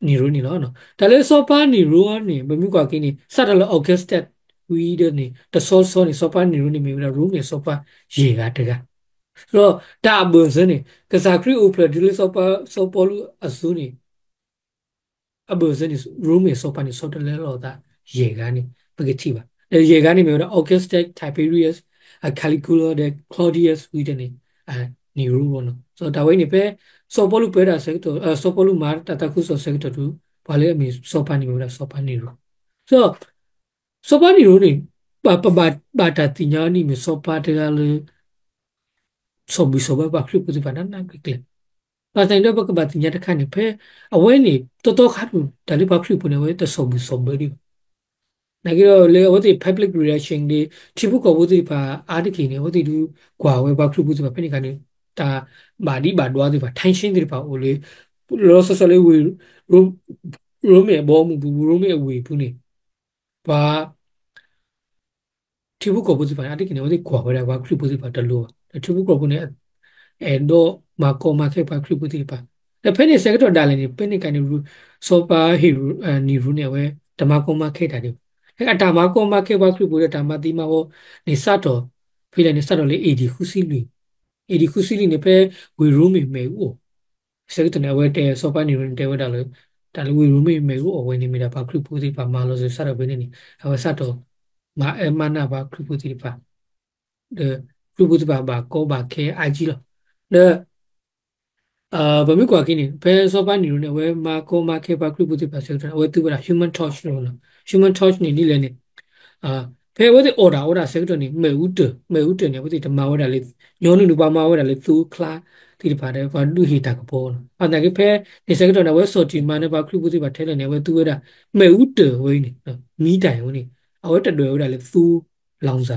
န့ၣ်လီၤ. တၢ်လၢစီၤပၤ Nero န့ၣ် ပမ့ၢ်ကွၢ်က့ၤန့ၣ် စးထီၣ်လၢ Augustus ဝံၤဒီးန့ၣ် တဆီဆီန့ၣ် စီၤပၤ Nero န့ၣ် မ့ၢ်ဝဲဒၣ်ရိမ့ၤအစီၤပၤယဲၢ်ဂၤတဂၤ, ဒီးတၢ်အဘၢၣ်စၢၤန့ၣ် ကစၢ်ခရံာ်အိၣ်ဖျဲၣ်တုၤလၢစီၤပီလူးအစိၤန့ၣ် အဘၢၣ်စၢၤန့ၣ် ရိမ့ၤအစီၤပၤန့ၣ် ဆီတလဲလီၤအသး ယဲၢ်ဂၤန့ၣ် ပကထံၣ်ဘၣ်. ဒီးယဲၢ်ဂၤန့ၣ်မ့ၢ်ဝဲဒၣ် Augustus, Tiberius, Caligula ဒီး Claudius ဝံၤဒီးန့ၣ် Nero လီၤနီၤ. စီၤတၢ်ဝဲအံၤန့ၣ် ဖဲစီၤပီလူးပၢဝဲဒၣ်ဆၢကတီၢ်, စီၤပီလူးမၤတၢ်သးခုကစီၣ်ဆၢကတီၢ်ဒီး ပှၤလၢအမ့ၢ်စီၤပၤန့ၣ်မ့ၢ်ဝဲဒၣ်စီၤပၤ Nero. စီၤ စီၤပၤ Nero န့ၣ် ပဘၣ်တၢ်သ့ၣ်ညါအီၤဒ်အမ့ၢ်စီၤပၤတဂၤလၢ စီၣ်ဘံၣ်စီၣ်ဘၢပှၤခရံာ်ဖိသ့ၣ်တဖၣ်နးနးကျဲၤကျဲၤ. ဘၣ်ဆၣ်န့ၣ်ဒီးပကဘၣ်သ့ၣ်ညါတခါန့ၣ် ဖဲအဝဲန့ၣ် တီတီခါဒူၣ် တၢ်လၢပှၤခရံာ်ဖိန့ၣ် အဝဲတစီၣ်ဘံၣ်စီၣ်ဘၢဒံးဘၣ်. နာ်က့ဒီးလၢအဝဲသ့ၣ် public relation ဒီး ထံဖိကီၢ်ဖိသ့ၣ်တဖၣ်အါတက့ၢ်န့ၣ် အဝဲသ့ၣ်ဒုးကွၢ်ဝဲပှၤခရံာ်ဖိသ့ၣ်တဖၣ်ဖဲန့ၣ်အခါန့ၣ် တၢ်ဘၣ်ဒံးဘၣ်ဒွါသ့ၣ်တဖၣ် tension သ့ၣ်တဖၣ်အိၣ်လၢ လီၤလီၤဆီဆီလၢဝ့ၢ် ရိမ့ၤအဘီအမုၢ်ပူၤ ရိမ့ၤအဝ့ၢ်ပူၤန့ၣ် ပှၤ ထံဖိကီၢ်ဖိသ့ၣ်တဖၣ်န့ၣ် အါတက့ၢ်န့ၣ် အဝဲသ့ၣ်ကွၢ်ဝဲဒၣ်ပှၤခရံာ်ဖိသ့ၣ်တဖၣ်တလိၤဘၣ်. ဒီးထံဖိကီၢ်ဖိန့ၣ် အဲၣ်ဒိးမၤကီမၤခဲပှၤခရံာ်ဖိသ့ၣ်တဖၣ်. ဒီးဖဲန့ၣ်ဆၢကတီၢ်ဒၣ်လဲာ်န့ၣ် ဖဲန့ၣ်အခါန့ၣ် စီၤပၤ Nero န့ၣ် အဝဲတမၤကီမၤခဲတၢ်ဒံးဘၣ်. အတၢ်မၤကီမၤခဲပှၤခရံာ်ဖိဒီးတၢ်မၤသံမၤဝီန့ၣ်စးထီၣ် ဖဲလဲၣ်န့ၣ် စးထီၣ်လၢ A D ဃုဆံလွံၢ် A D ဃုဆံလွံၢ်န့ၣ် ဖဲဝ့ၢ်ရိမ့ၤမ့ၣ်အူအီၣ် ဆၢကတီၢ်န့ၣ် အဝဲတဲ စီၤပၤ Nero န့ၣ် တဲဝဲဒၣ်လၢ တၢ်လၢဝ့ၢ်ရိမ့ၤမ့ၣ်အူအီၣ်ဝဲန့ၣ် မ့ၢ်ဒၣ်ပှၤခရံာ်ဖိသ့ၣ်တဖၣ်မၤလီၤစၢၤစးထီၣ်ဖဲန့ၣ်န့ၣ် အဝဲစးထီၣ် မၤအၢမၤနးပှၤခရံာ်ဖိသ့ၣ်တဖၣ် ဒီးခရံာ်ဖိသ့ၣ်တဖၣ်ဘၣ်ကီဘၣ်ခဲအါကံလီၤ. ဒီး ပမ့ၢ်ကွၢ်က့ၤန့ၣ် ဖဲစီၤပၤ Nero န့ၣ် အဝဲမၤကီမၤခဲပှၤခရံာ်ဖိသ့ၣ်တဖၣ်ဆၢကတီၢ်န့ၣ် အဝဲသူဝဲဒၣ် Human Torch လီၤ. Human Torch န့ၣ်ဒ်လဲၣ်န့ၣ် ဖဲအဝဲသ့ၣ်အီၣ်တၢ်အီတၢ်ဆၢကတီၢ်န့ၣ် မ့ၣ်အူတၢၢ် မ့ၣ်အူတၢၢ်န့ၣ် အဝဲသ့ၣ်တမၤဝဲဒၣ်လၢ ညီနုၢ်န့ၣ်ပှၤမၤဝဲဒၣ်လၢသိချါသ့ၣ်တဖၣ်ဒီး ပှၤဒုးဟ့ၣ်တၢ်ကပီၤလီၤ. ဘၣ်သနာ်က့ဖဲန့ၣ်ဆၢကတီၢ်န့ၣ် အဝဲစီၣ်တံၢ်မၤနၢၤပှၤခရံာ်ဖိသ့ၣ်တဖၣ်ထဲလဲၣ်န့ၣ် အဝဲသူဝဲဒၣ် မ့ၣ်အူတၢၢ်ဝဲအံၤန့ၣ် မံတၢ်အံၤဝဲန့ၣ် အဝဲတဒွဲၣ်ဝဲဒၣ်လၢသိ လောင်စာ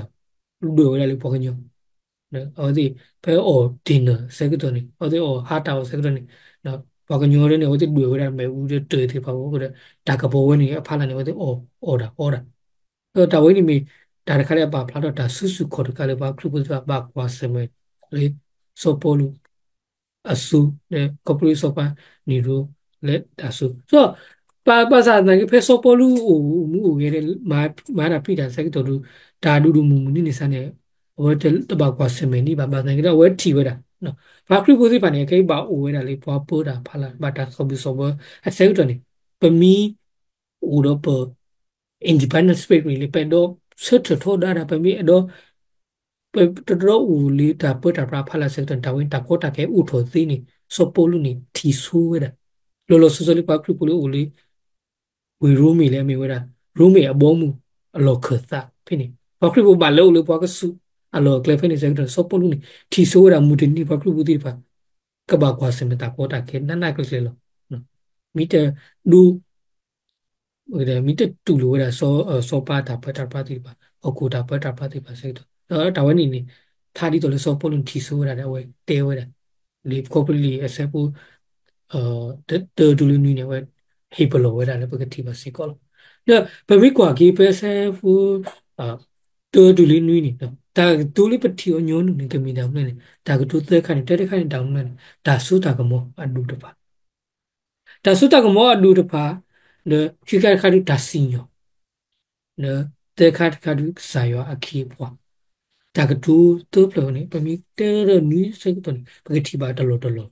ဒွဲၣ်ဝဲဒၣ်လၢပှၤကညီ အဝဲသ့ၣ် ဖဲအီၣ် dinner ဆၢကတီၢ်န့ၣ် အဝဲသ့ၣ်အီၣ်ဟါတၢ်အီၣ်ဆၢကတီၢ်န့ၣ် ပှၤကညီဒ်န့ၣ် အဝဲသ့ၣ်ဒွဲၣ်ဝဲဒၣ်မ့ၣ်အူဒီးတၢၢ်သ့ၣ်တဖၣ်အဃိဒီး တၢ်ကပီၤဝဲန့ၣ်အဖီလာ်န့ၣ် အဝဲသ့ၣ်အီၣ်တၢ်အီတၢ် ဒီးတၢ်ဝဲန့ၣ်မ့ၢ် တၢ်တခါလၢအပာ်ဖျါထီၣ်တၢ်စုဆူၣ်ခီၣ်တခါလၢပှၤခရံာ်ဖိသ့ၣ်တဖၣ်ဘၣ်ကွၢ်ဆၢၣ်မဲာ်လၢ စီၤပီလူး အစိၤ ဒီးခီဖျိစီၤပၤ Nero လၢတၢ်စိၤ ဘၣ်ဆၣ်သနာ်က့ ဖဲစီၤပီလူးအိၣ်မူအိၣ်ဂဲၤဒီး မၤတၢ်ဖံးတၢ်ဆၢကတီၢ်ဒီး တၢ်ဒိၣ်ဒိၣ်မုၢ်မုၢ်န့ၣ်န့ၣ်စ့ၢ်န့ၣ် အဝဲတဘၣ်ကွၢ်ဆၢၣ်မဲာ်န့ၣ်ဘၣ် ဘၣ်သနာ်က့ဒီး အဝဲထံၣ်ဝဲဒၣ် ပှၤခရံာ်ဖိသ့ၣ်တဖၣ်န့ၣ် အခဲအံၤဘၣ်အိၣ်ဝဲဒၣ်လၢပှၤပၢတၢ်ဖီလာ် ဘၣ်တၢ်သီၣ်ဘံၣ်သီၣ်ဘၢအဆၢကတီၢ်န့ၣ် ပမ့ၢ်အိၣ်ဒီးပ independent spirit လၢပအဲၣ်ဒိးဆၢထၢၣ်ထီဒါတၢ် ပမ့ၢ်အဲၣ်ဒိး ပတဒိးအိၣ်လၢတၢ်ပၢတၢ်ပြးဖီလာ်ဆၢကတီၢ်န့ၣ် တၢ်ဝဲန့ၣ်တၢ်ကီတၢ်ခဲအိၣ်ထီၣ်သ့န့ၣ် စီၤပီလူးန့ၣ်ထံၣ်ဆိဝဲဒၣ် လီၤလီၤဆီဆီလၢပှၤခရံာ်ဖိလၢအိၣ်လၢ ဝ့ၢ်ရိမ့ၤလၢအမ့ၢ်ဝဲဒၣ် ရိမ့ၤအဘီအမုၢ်အလီၢ်ခၢၣ်သးဖဲန့ၣ် ပှၤခရံာ်ဖိဘၣ်လဲၤအိၣ်လၢပှၤကဆူးအလီၢ်အကျဲဖဲန့ၣ်ဆၢကတီၢ်န့ၣ် စီၤပီလူးန့ၣ် ထံၣ်ဆိဝဲဒၣ်မုၢ်တနံၤပှၤခရံာ်ဖိသ့ၣ်တဖၣ် ကဘၣ်ကွၢ်ဆၢၣ်မဲာ်တၢ်ကီတၢ်ခဲနးနးကျဲၤကျဲၤလီၤ. မ့ၢ်တဒိ မ့ၢ်တတူၢ်လိာ်ဝဲဒၣ် စီၤပၤတၢ်ပၢတၢ်ပြးသ့ၣ်တဖၣ် ဟီၣ်ခိၣ်တၢ်ပၢတၢ်ပြးသ့ၣ်တဖၣ်ဆၢကတီၢ် ဒီးတၢ်ဝဲန့ၣ်န့ၣ် ဖျါဒ်သိးလၢစီၤပီလူးန့ၣ်ထံၣ်ဆိဝဲဒၣ်ဒီး အဝဲတဲဝဲဒၣ် လံာ်ခီဖျိလံာ်အဆၢဖိ တၢတုၤလၢနွံန့ၣ် အဝဲဟ့ၣ်ပလီၢ်ဝဲဒၣ်လၢပကထံၣ်ဘၣ်စ့ၢ်ကီးလီၤ. ဒီးပမ့ၢ်ကွၢ်က့ၤဖဲအဆၢဖိ တၢတုၤလၢနွံန့ၣ် တၢ်ကတိၤလၢပထံၣ်အီၤညီနုၢ်န့ၣ် ကမ့ၢ်တၢ်မနုၤလဲၣ်န့ၣ် တၢ်ကတိၤသၢခါန့ၣ် တၢတခါန့ၣ် တၢ်မနုၤလဲၣ်န့ၣ် တၢ်စိတၢ်ကမီၤအဒိၣ်တဖၣ် တၢ်စိတၢ်ကမီၤအဒိၣ်တဖၣ် ဒီးခံခါတခါဒုးတၢ်စံၣ်ညီၣ် ဒီးသၢခါတခါဒုးကစၢ်ယွၤအခ့အပှၤ တၢ်ကတိၤသၢဖျၢၣ်န့ၣ် ပမ့ၢ်တဲဒီးနွံဆၢကတီၢ်န့ၣ် ပကထံၣ်ဘၣ်တလီၢ်တလီၢ်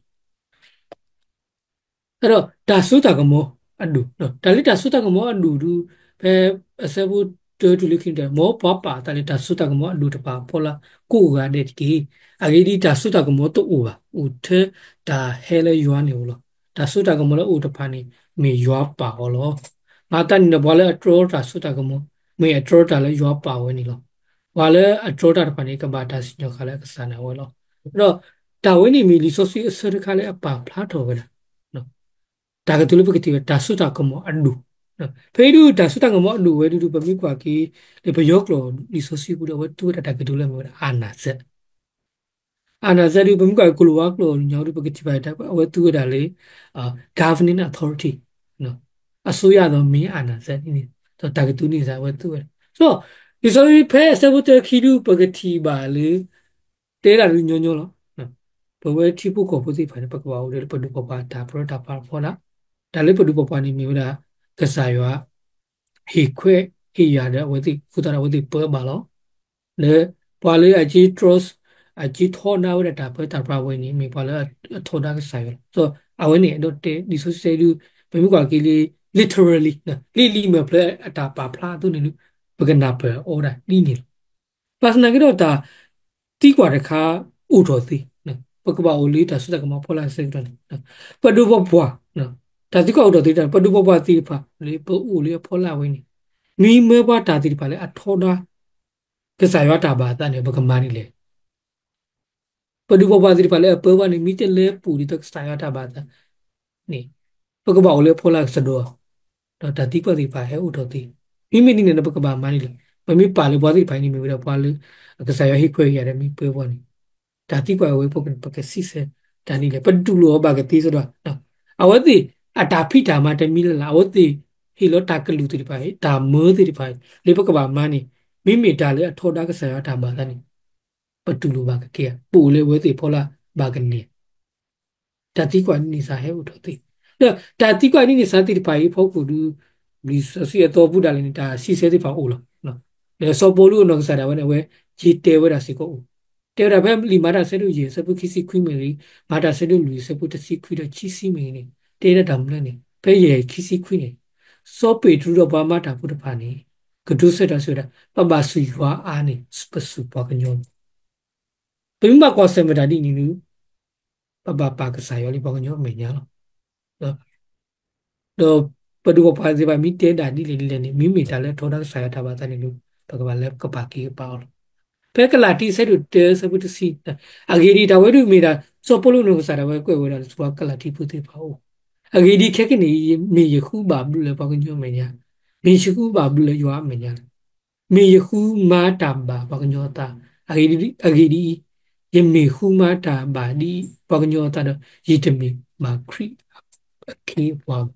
အဲၣ်ဒိး တၢ်စိတၢ်ကမီၤအဒိၣ်, တၢ်လၢတၢ်စိတၢ်ကမီၤအဒိၣ်ဒုး ဖဲအဆၢဖိတၢတုၤလၢခံန့ၣ် မ်ပှၤပာ်အသးလၢတၢ်စိတၢ်ကမီၤအဒိၣ်တဖၣ်အဖီလာ်ကိးဂၤဒဲးတက့ၢ်. အဂ့ၢ်ဒ်အံၤ, တၢ်စိတၢ်ကမီၤတအိၣ်ဘၣ်, အိၣ်ထဲတၢ်ဟဲလၢယွၤန့ၣ်ဧိၤလီၤ. တၢ်စိတၢ်ကမီၤလၢအအိၣ်တဖၣ်န့ၣ် မ့ၢ်ယွၤပာ်အီၤလီၤ. မၤသးဒ်န့ၣ်ဒီး ပှၤလၢအတြီတၢ်စိတၢ်ကမီၤ မ့ၢ်အတြီတၢ်လၢယွၤပာ်ဝဲန့ၣ်လီၤ. ပှၤလၢအတြီတၢ်တဖၣ်န့ၣ် ကဘၣ်တၢ်စံၣ်ညီၣ်ဃာ်လၢအကစၢ်နာ်ဝဲလီၤ. ဒီးတၢ်ဝဲန့ၣ်မ့ၢ်လံာ်စီဆှံအဆၢတခါလၢအပာ်ဖျါထီၣ်ဝဲဒၣ် တၢ်ကတိၤလၢပကထံၣ်ဝဲ တၢ်စိတၢ်ကမီၤအဒိၣ်, ဖဲအံၤဒုး တၢ်စိတၢ်ကမီၤအဒိၣ်ဝဲဒုး ပမ့ၢ်ကွၢ်က့ၤ လၢပယီၤကျိာ်လံာ်စီဆှံပူၤဒီး အဝဲသူဝဲဒၣ်တၢ်ကတိၤလၢအမ့ၢ်ဝဲဒၣ် အာဏာစက်, အာဏာစက်ဒုး ပမ့ၢ်ကွၢ်က့ၤ ကိၤလၤဝါကျိာ်ညါဒုး ပကထံၣ်ဘၣ်ဝဲဒၣ်လၢ governing authority, အစိုးရသောမင်းအာဏာစက်န့ၣ် ဒီးတၢ်ကတိၤန့ၣ်စ့ၢ် အဝဲသူဝဲဒၣ်. လံာ်စီဆှံဖဲအဆၢဖိတၢခံဒုး ပကထံၣ်ဘၣ်လၢ တဲဒၣ်ဒုးညီညီလီၤ. ပဝဲထံဖိကီၢ်ဖိသ့ၣ်တဖၣ်န့ၣ် ပကဘၣ်အိၣ်ဒီးပဒူၣ်ပပှၢ်တၢ်ပြၢတၢ်ပြးအဖီလာ်, တၢ်လၢပဒူၣ်ပပှၢ်န့ၣ်မ့ၢ်ဝဲဒၣ် ကစၢ်ယွၤ ဟ့ၣ်ခွဲးဟ့ၣ်ယာ်ဒီးအဝဲသ့ၣ် အဃိသတးဒီးအဝဲသ့ၣ်ပၢဘၣ်လီၤ. ဒီးပှၤလၢအက့ trust အက့ထီဒါဝဲဒၣ်တၢ်ပၢတၢ်ပြးဝဲန့ၣ် မ့ၢ်ပှၤလၢအထီဒါကစၢ်ယွၤလီၤ. ဒီးအဝဲန့ၣ် အဲၣ်ဒိးတဲ လံာ်စီဆှံဒုး ပမ့ၢ်ကွၢ်က့ၤလံ literally လံာ်လံာ်မဲာ်ဖျၢၣ်အတၢ်ပာ်ဖျါအသိးန့ၣ် ပကနၢ်ပၢၢ်အီၤဒၣ်ဒ်န့ၣ်လီၤ. ဘၣ်ဆၣ်သနာ်က့ဒီးတၢ်သံကွၢ်တခါအိၣ်ထီၣ်သ့, ပကဘၣ်အိၣ်လၢတၢ်စိတၢ်ကမီၤအဖီလာ်အဆၢကတီၢ်န့ၣ်, ပဒိၣ်ပပှၢ်, တၢ်သံကွၢ်အိၣ်ထီၣ်သ့တၢ် ပဒိၣ်ပပှၢ်သ့ၣ်တဖၣ်လၢပအိၣ်လၢအဖီလာ်ဝဲန့ၣ် မ့ၢ်မၢပှၤတၢ်သ့ၣ်တဖၣ်လၢအထီဒါ ကစၢ်ယွၤတၢ်ဘၣ်အသးန့ၣ် ပကမၤဒ်လဲၣ်. ပဒိၣ်ပပှၢ်သ့ၣ်တဖၣ်လၢအပၢပှၤန့ၣ် မ့ၢ်တလဲၤပူၤဒ်သိးကစၢ်ယွၤတၢ်ဘၣ်အသးန့ၣ် ပကဘၣ်အိၣ်လၢအဖီလာ်ကစၢ်ဒီး, ဒီးတၢ်သံကွၢ်သ့ၣ်တဖၣ်ဟဲအိၣ်ထီၣ်သ့. မ့မ့ၢ်ဒ်န့ၣ်ဒီး ပကဘၣ်မၤဒ်လဲၣ်. ပမ့ၢ်ပာ်လၢပှၤသ့ၣ်တဖၣ်အံၤန့ၣ် မ့ၢ်ဝဲဒၣ်ပှၤလၢ ကစၢ်ယွၤဟ့ၣ်ခွဲးယာ်ဒီးမ့ၢ်ပၢပှၤန့ၣ် တၢ်သံကွၢ်အဝဲအဖီခိၣ်န့ၣ် ပကစံးဆၢတၢ်ဒ်လဲၣ်. ပတူၢ်လိာ်အီၤဘၣ်ကသ့စ့ၢ်ကီး, အဝဲသ့ၣ်အတၢ်ဖံးတၢ်မၤတမံၤလၢ်လၢ် အဝဲသ့ၣ်ဟ့ၣ်လီၤတၢ်ကလုၢ်သ့ၣ်တဖၣ် တၢ်မၢသ့ၣ်တဖၣ် လၢပကဘၣ်မၤန့ၣ် မ့မ့ၢ်တၢ်လၢအထီဒါကစၢ်ယွၤတၢ်ဘၣ်သးန့ၣ် ပတူၢ်လိာ်ဘၣ်ကကဲဧါ, ပအိၣ်လၢအဝဲသ့ၣ်အဖီလာ်ဘၣ်ကန့ၢ် တၢ်သံကွၢ်ဒ်န့ၣ်စ့ၢ်ဟဲအိၣ်ထီၣ်သ့. ဒီးတၢ်သံကွၢ်ဒ်န့ၣ်စ့ၢ်သ့ၣ်တဖၣ်အံၤအဖီခိၣ်ဒီး လံာ်စီဆှံအသီပူၤဒၣ်လဲာ်န့ၣ် တၢ်စံးဆၢသ့ၣ်တဖၣ်အိၣ်လီၤ. ဒီးစီၤပီလူးအနီၢ်ကစၢ်ဒၣ်ဝဲန့ၣ် အဝဲက့ၤတဲဝဲဒၣ်စ့ၢ်ကီးအိၣ်, တဲဝဲဒၣ်ဖဲလံာ်မၤတၢ်ဆၢဒိၣ်ယဲၢ် ဆၢဖိခံဆံခွံမ့ၢ်ဂ့ၤ, မၤတၢ်ဆၢဒိၣ်လွံၢ် ဆၢဖိတဆံခွံဒီးခံဆံမ့ၢ်ဂ့ၤန့ၣ် တဲဒၣ်တၢ်မနုၤလဲၣ်န့ၣ် ဖဲယဲၢ်ခံဆံခွံန့ၣ် စီၤပ့းတရူးဒီးပှၤမၤတၢ်ဖိတဖၣ်န့ၣ် ကတိၤဆၢတၢ်စံးဝဲဒၣ် ပဘၣ်စူၢ်ယွၤအါန့ၢ်ပစူၢ်ပှၤကညီလီၤ. ပမ့ၢ်ဘၣ်ကွၢ်ဆၢၣ်မဲာ်တၢ်ဒ်န့ၣ်ဒီး ပဘၣ်ပာ်ကစၢ်ယွၤလၢပှၤကညီအမဲာ်ညါလီၤ. ဒီးပဒိၣ်ပပှၢ်သ့ၣ်တဖၣ်မ့ၢ်တဲဒၣ်ဒ်လဲၣ်ဒ်လဲၣ်န့ၣ် မ့မ့ၢ်တၢ်လၢအထီဒါကစၢ်ယွၤတၢ်ဘၣ်သးန့ၣ်ဒီး ပကဘၣ်လၢကပာ်က့ၤကပာ်အီၤလီၤ. ဖဲကလၤတံ ဆၢဒိၣ်တၢ ဆၢဖိတဆံ, အဂ့ၢ်ဒ်အံၤ တၢ်ဝဲဒၣ်မ့ၢ်ဒၣ် စီၤပီလူးနီၢ်ကစၢ်ဒၣ်ဝဲကွဲးဝဲဒၣ်လၢပှၤကလၤတံဖိသ့ၣ်တဖၣ်အအိၣ်, အဂ့ၢ်ဒ်အံၤ ခဲကနံၣ်အံၤ မ့ၢ်ယဃုဘၣ်ဘျုးလၢပှၤကညီအမဲာ်ညါ, မ့ၢ်ယဃုဘၣ်ဘျုးလၢယွၤအမဲာ်ညါလီၤ. မ့ၢ်ယဃုမၤတၢ်ဘၣ်ပှၤကညီအသး, အဂ့ၢ်ဒ်အံၤ, ယမ့ၢ်ဃုမၤတၢ်ဘၣ်ဒ်ပှၤကညီအသးဒီး ယတမ့ၢ်ဘၣ်ခရံာ်အခ့အပှၤဘၣ်.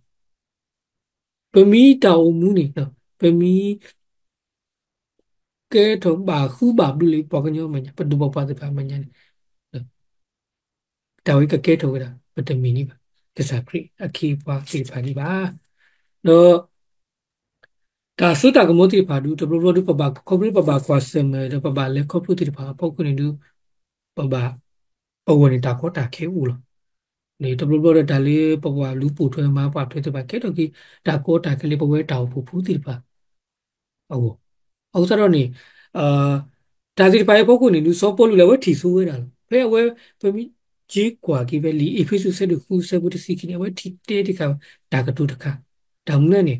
ပမ့ၢ်တၢ်အိၣ်မူန့ၣ် ပမ့ၢ် ကဲထီၣ်ဘၣ်ဃုဘၣ်ဘျုးလၢပှၤကညီအမဲာ်ညါ ပဒိၣ်ပပှၢ်သ့ၣ်တဖၣ်အမဲာ်ညါန့ၣ် တၢ်ဝဲကကဲထီၣ်ဝဲဒၣ် ပတမ့ၢ်န့ၣ်ဘၣ် ကစၢ်ခရံာ်အခ့အပှၤသ့ၣ်တဖၣ်န့ၣ်ဘၣ်. ဒီး တၢ်စိတၢ်ကမီၤသ့ၣ်တဖၣ်ဒုး တဘျီဘျီဒုး ပဘၣ် ခီဖျိပဘၣ်ကွၢ်ဆၢၣ်မဲာ်ဒီး ပဘၣ်လဲၤခီဖျိသ့ၣ်တဖၣ်အဖီခိၣ်န့ၣ်ဒုး ပဘၣ် ပဂီၢ်န့ၣ်တၢ်ကီတၢ်ခဲအိၣ်လီၤ. န့ၣ် တဘျီဘျီဒီးတၢ်လၢပပှၤလူၤပိာ်ထွဲမၤပှၤထွဲသ့ၣ်တဖၣ် ကဲထီၣ်က့ၤ တၢ်ကီတၢ်ခဲလၢပဝဲတၢ်အိၣ်ဖှိၣ်ဖိသ့ၣ်တဖၣ် အဂီၢ်, အဃိသတးဒီးန့ၣ် တၢ်သ့ၣ်တဖၣ်အံၤအဖီခိၣ်န့ၣ်ဒုး စီၤပီလူးလၢအဝဲထံၣ်ဆိဝဲဒၣ်လီၤ. ဖဲအဝဲ ပမ့ၢ်က့ၤကွၢ်က့ၤဖဲလံာ်အ့းဖ့းစူး ဆၢဒိၣ်ဃု ဆၢဖိတဆံခံန့ၣ် အဝဲထံၣ်တဲတခါ တၢ်ကတိၤတခါ, တၢ်မနုၤလဲၣ်န့ၣ်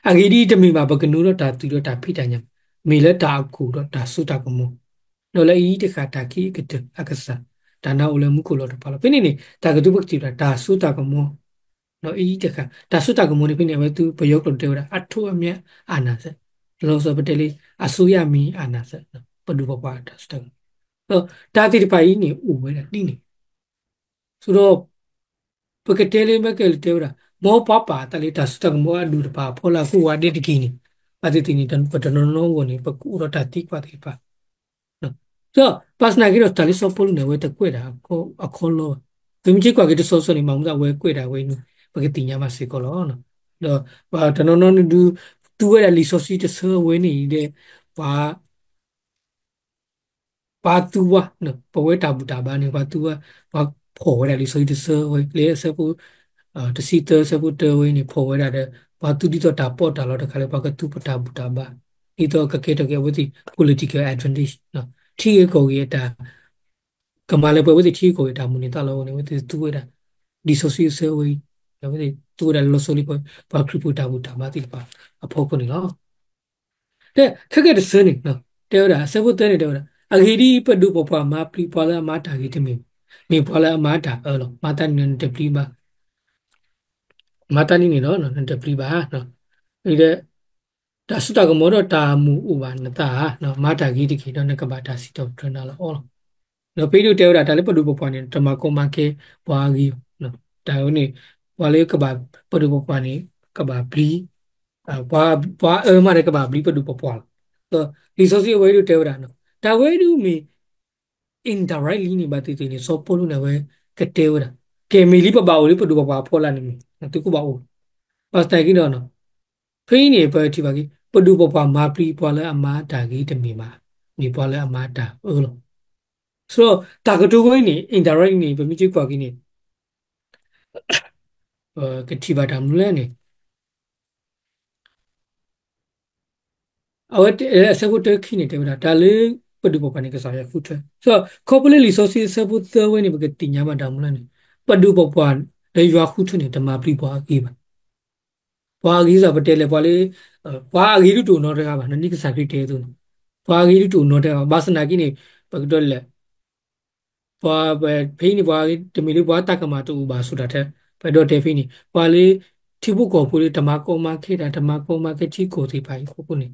အဂ့ၢ်ဒ်အံၤ တမ့ၢ်ဘၣ်ပကနိဒီးတၢ်သွံၣ်ဒီးတၢ်ဖံးတၢ်ညၣ်ဘၣ်, မ့ၢ်လၢတၢ်အခိၣ်ဒီးတၢ်စိတၢ်ကမီၤ, ဒီးလၢအအံၤတဃၣ်တၢ်ခံးအကတၢၢ်အကစၢ်, တၢ်နါအိၣ်လၢမူခိၣ်လီၤတဖၣ်လီၤ. ဖဲန့ၣ်န့ၣ် တၢ်ကတိၤပကထံၣ်ဘၣ်တၢ်စိတၢ်ကမီၤ ဒီးအံၤတဃၣ် တၢ်စိတၢ်ကမီၤန့ၣ်ဖဲန့ၣ် အဝဲသုပယီၤကျိာ်တဲဝဲဒၣ် အထူအမြတ်အာဏာစက်, လီၤဆီပတဲလၢ အစိုးရမင်းအာဏာစက်, ပဒိၣ်ပပှၢ်တၢ်စိတၢ်ကမီၤ, ဒီးတၢ်သ့ၣ်တဖၣ်အံၤန့ၣ်အိၣ်ဝဲဒၣ်ဒ်န့ၣ် ဆိဒီး ပကတဲလၢမ့ၢ်ကဲလၢတဲဝဲဒၣ် မ်ပှၤပာ်အသးလၢတၢ်စိတၢ်ကမီၤအဒိၣ်တဖၣ်အဖီလာ် ကိးဂၤဒဲးတက့ၢ်န့ၣ်, ဘၣ်သ့ၣ်သ့ၣ်န့ၣ် ပတနီၤနီၤအဂီၢ်န့ၣ် ပကအိၣ်ဒီးတၢ်သံကွၢ်သ့ၣ်တဖၣ် ဒီးဘၣ်ဆၣ်သနာ်က့ဒီး တၢ်လၢစီၤပီလူးန့ၣ် အဝဲတကွဲးဒၣ်အခီလီဘၣ်. ပမ့ၢ်က့ၤကွၢ်က့ၤတဆီဆီန့ၣ် မ့ၢ်မူသးဝဲကွဲးဒၣ်ဝဲအံၤန့ၣ် ပကသ့ၣ်ညါဘၣ်စ့ၢ်ကီးလီၤ. ဒီးပှၤတနီၤနီၤန့ၣ်ဒုး သူဝဲဒၣ်လံာ်စီဆှံတဆၢဝဲန့ၣ်အံၤဒီး ပှၤ ပှၤသူဝဲ ပဝဲတၢ်ဘူၣ်တၢ်ဘါန့ၣ် ပှၤသူဝဲ ပှၤဖီၣ်ဝဲဒၣ်လံာ်စီဆှံတဆၢဝဲ လၢအဆၢဖိ တဆံသၢ အဆၢဖိတၢဝဲန့ၣ် ဖီၣ်ဝဲဒၣ်ဒီး ပှၤသူဒ်သိးတၢ်ပီးတၢ်လီတခါလၢ ပှၤကသူပတၢ်ဘူၣ်တၢ်ဘါ ဒ်သိးကကဲထီၣ်က့ၤအဝဲသ့ၣ် political advantage ထံဂ့ၢ်ကီၢ်ဂ့ၢ်အတၢ် ကမၤလၢပှဲၤအဝဲသ့ၣ်ထံဂ့ၢ်ကီၢ်ဂ့ၢ်တၢ်မုၢ်န့ၢ်သးလီအဂီၢ်န့ၣ် အဝဲသ့ၣ်သူဝဲဒၣ် လံာ်စီဆှံအဆၢဝဲအံၤ အဝဲသ့ၣ်သူဝဲဒၣ်လီၤဆီလံ ပှၤခရံာ်ဖိတၢ်ဘူၣ်တၢ်ဘါသ့ၣ်တဖၣ်အဖီခိၣ်န့ၣ်လီၤ. တၢ်ခဲကဲတဆၢန့ၣ် တဲဝဲဒၣ် အဆၢဖိသၢန့ၣ်တဲဝဲဒၣ် အဂ့ၢ်ဒ်အံၤ ပဒိၣ်ပပှၢ်မၤပျံၤပှၤလၢအမၤတၢ်ဂ့ၤတမ့ၢ်ဘၣ်, မ့ၢ်ပှၤလၢအမၤတၢ်အၢလီၤ. မၤတၢ်န့ၣ်ဒီးနတပျံၤဘၣ်, မၤတၢ်န့ၣ်န့ၣ်ဒီးနတပျံၤဘၣ်. ဒီး တၢ်စိတၢ်ကမီၤဒီးတၢ်မူးအိၣ်ဘၣ်နသးဧါ, မၤတၢ်ဂ့ၤတက့ၢ် ဒီးနကဘၣ်တၢ်စံးထီၣ်ပတြၢၤနၤလီၤအီၤလီၤ. ဒီးဖဲအံၤဒုးတဲဝဲဒၣ် တၢ်လၢပဒိၣ်ပပှၢ်န့ၣ် တမၤကီမၤခဲပှၤအဂ့ၤဘၣ်. တၢ်ဝဲန့ၣ် ပှၤလၢကဘၣ် ပဒိၣ်ပပှၢ်န့ၣ် ကဘၣ်ပျံၤ ပှၤအၢမးဒီးကဘၣ်ပျံၤပဒိၣ်ပပှၢ်လီၤ. ဒီးလံာ်စီဆှံအဝဲအံၤဒုးတဲဝဲဒၣ် တၢ်ဝဲဒုးမ့ၢ် indirectly န့ၣ် ဘၣ်သ့ၣ်သ့ၣ်န့ၣ် စီၤပီလူးန့ၣ်ဝဲ ကတဲဝဲဒၣ် ကဲမ့ၢ်လံပဘၣ်အိၣ်လၢပဒိၣ်ပပှၢ်အဖီလာ်န့ၣ်မ့ၢ် သုကဘၣ်အိၣ် ဘၣ်ဆၣ်သနာ်က့ဒီး ဖဲအံၤန့ၣ် ပထံၣ်ဘၣ်က့ၤ ပဒိၣ်ပပှၢ်မၤပျံၤပှၤလၢအမၤတၢ်ဂ့ၤတမ့ၢ်ဘၣ်, မ့ၢ်ပှၤလၢအမၤတၢ်အၢလီၤ. ဆိုတော့ တၢ်ကတိၤဝဲအံၤန့ၣ် indirectly န့ၣ် ပမ့ၢ်က့ၤကွၢ်က့ၤန့ၣ် ကထံၣ်ဘၣ်တၢ်မနုၤလဲၣ်န့ၣ် အဝဲအဆၢဖိတၢခံန့ၣ် တဲဝဲဒၣ် တၢ်လၢပဒုးပပှၢ်န့ၣ် ကစၢ်ယွၤဃုထၢ. ခီဖျိလၢလံာ်စီဆှံအဆၢဖိသၢဝဲန့ၣ် ပကသ့ၣ်ညါဘၣ်တၢ်မနုၤလဲၣ်န့ၣ်, ပဒုးပပှၢ်လၢယွၤဃုထၢန့ၣ် တမၤပျံၤပှၤအဂ့ၤဘၣ်. ပှၤအဂ့ၤစ့ၢ် ပတဲလဲၣ် ပှၤလၢ ပှၤအဂ့ၤဒုးတအိၣ်နီတဂၤဘၣ်, ဒ်ကစၢ်ခရံာ်တဲအသိးန့ၣ်, ပှၤအဂ့ၤဒုးတအိၣ်နီတဂၤဘၣ်. ဘၣ်ဆၣ်သနာ်က့န့ၣ် ပကတဲလဲၣ် ပှၤဖဲအံၤန့ၣ် ပှၤတမ့ၢ်လၢပှၤတၢ်ကမၣ်တအိၣ်ဘၣ်ဆိတၢ်ထဲ, ပဒီးတဲဖဲအံၤန့ၣ် ပှၤလၢ ထံဖိကီၢ်ဖိလၢတမၤကီမၤခဲတၢ် တမၤကီမၤခဲထံကီၢ်သ့ၣ်တဖၣ်အံၤအဃိန့ၣ်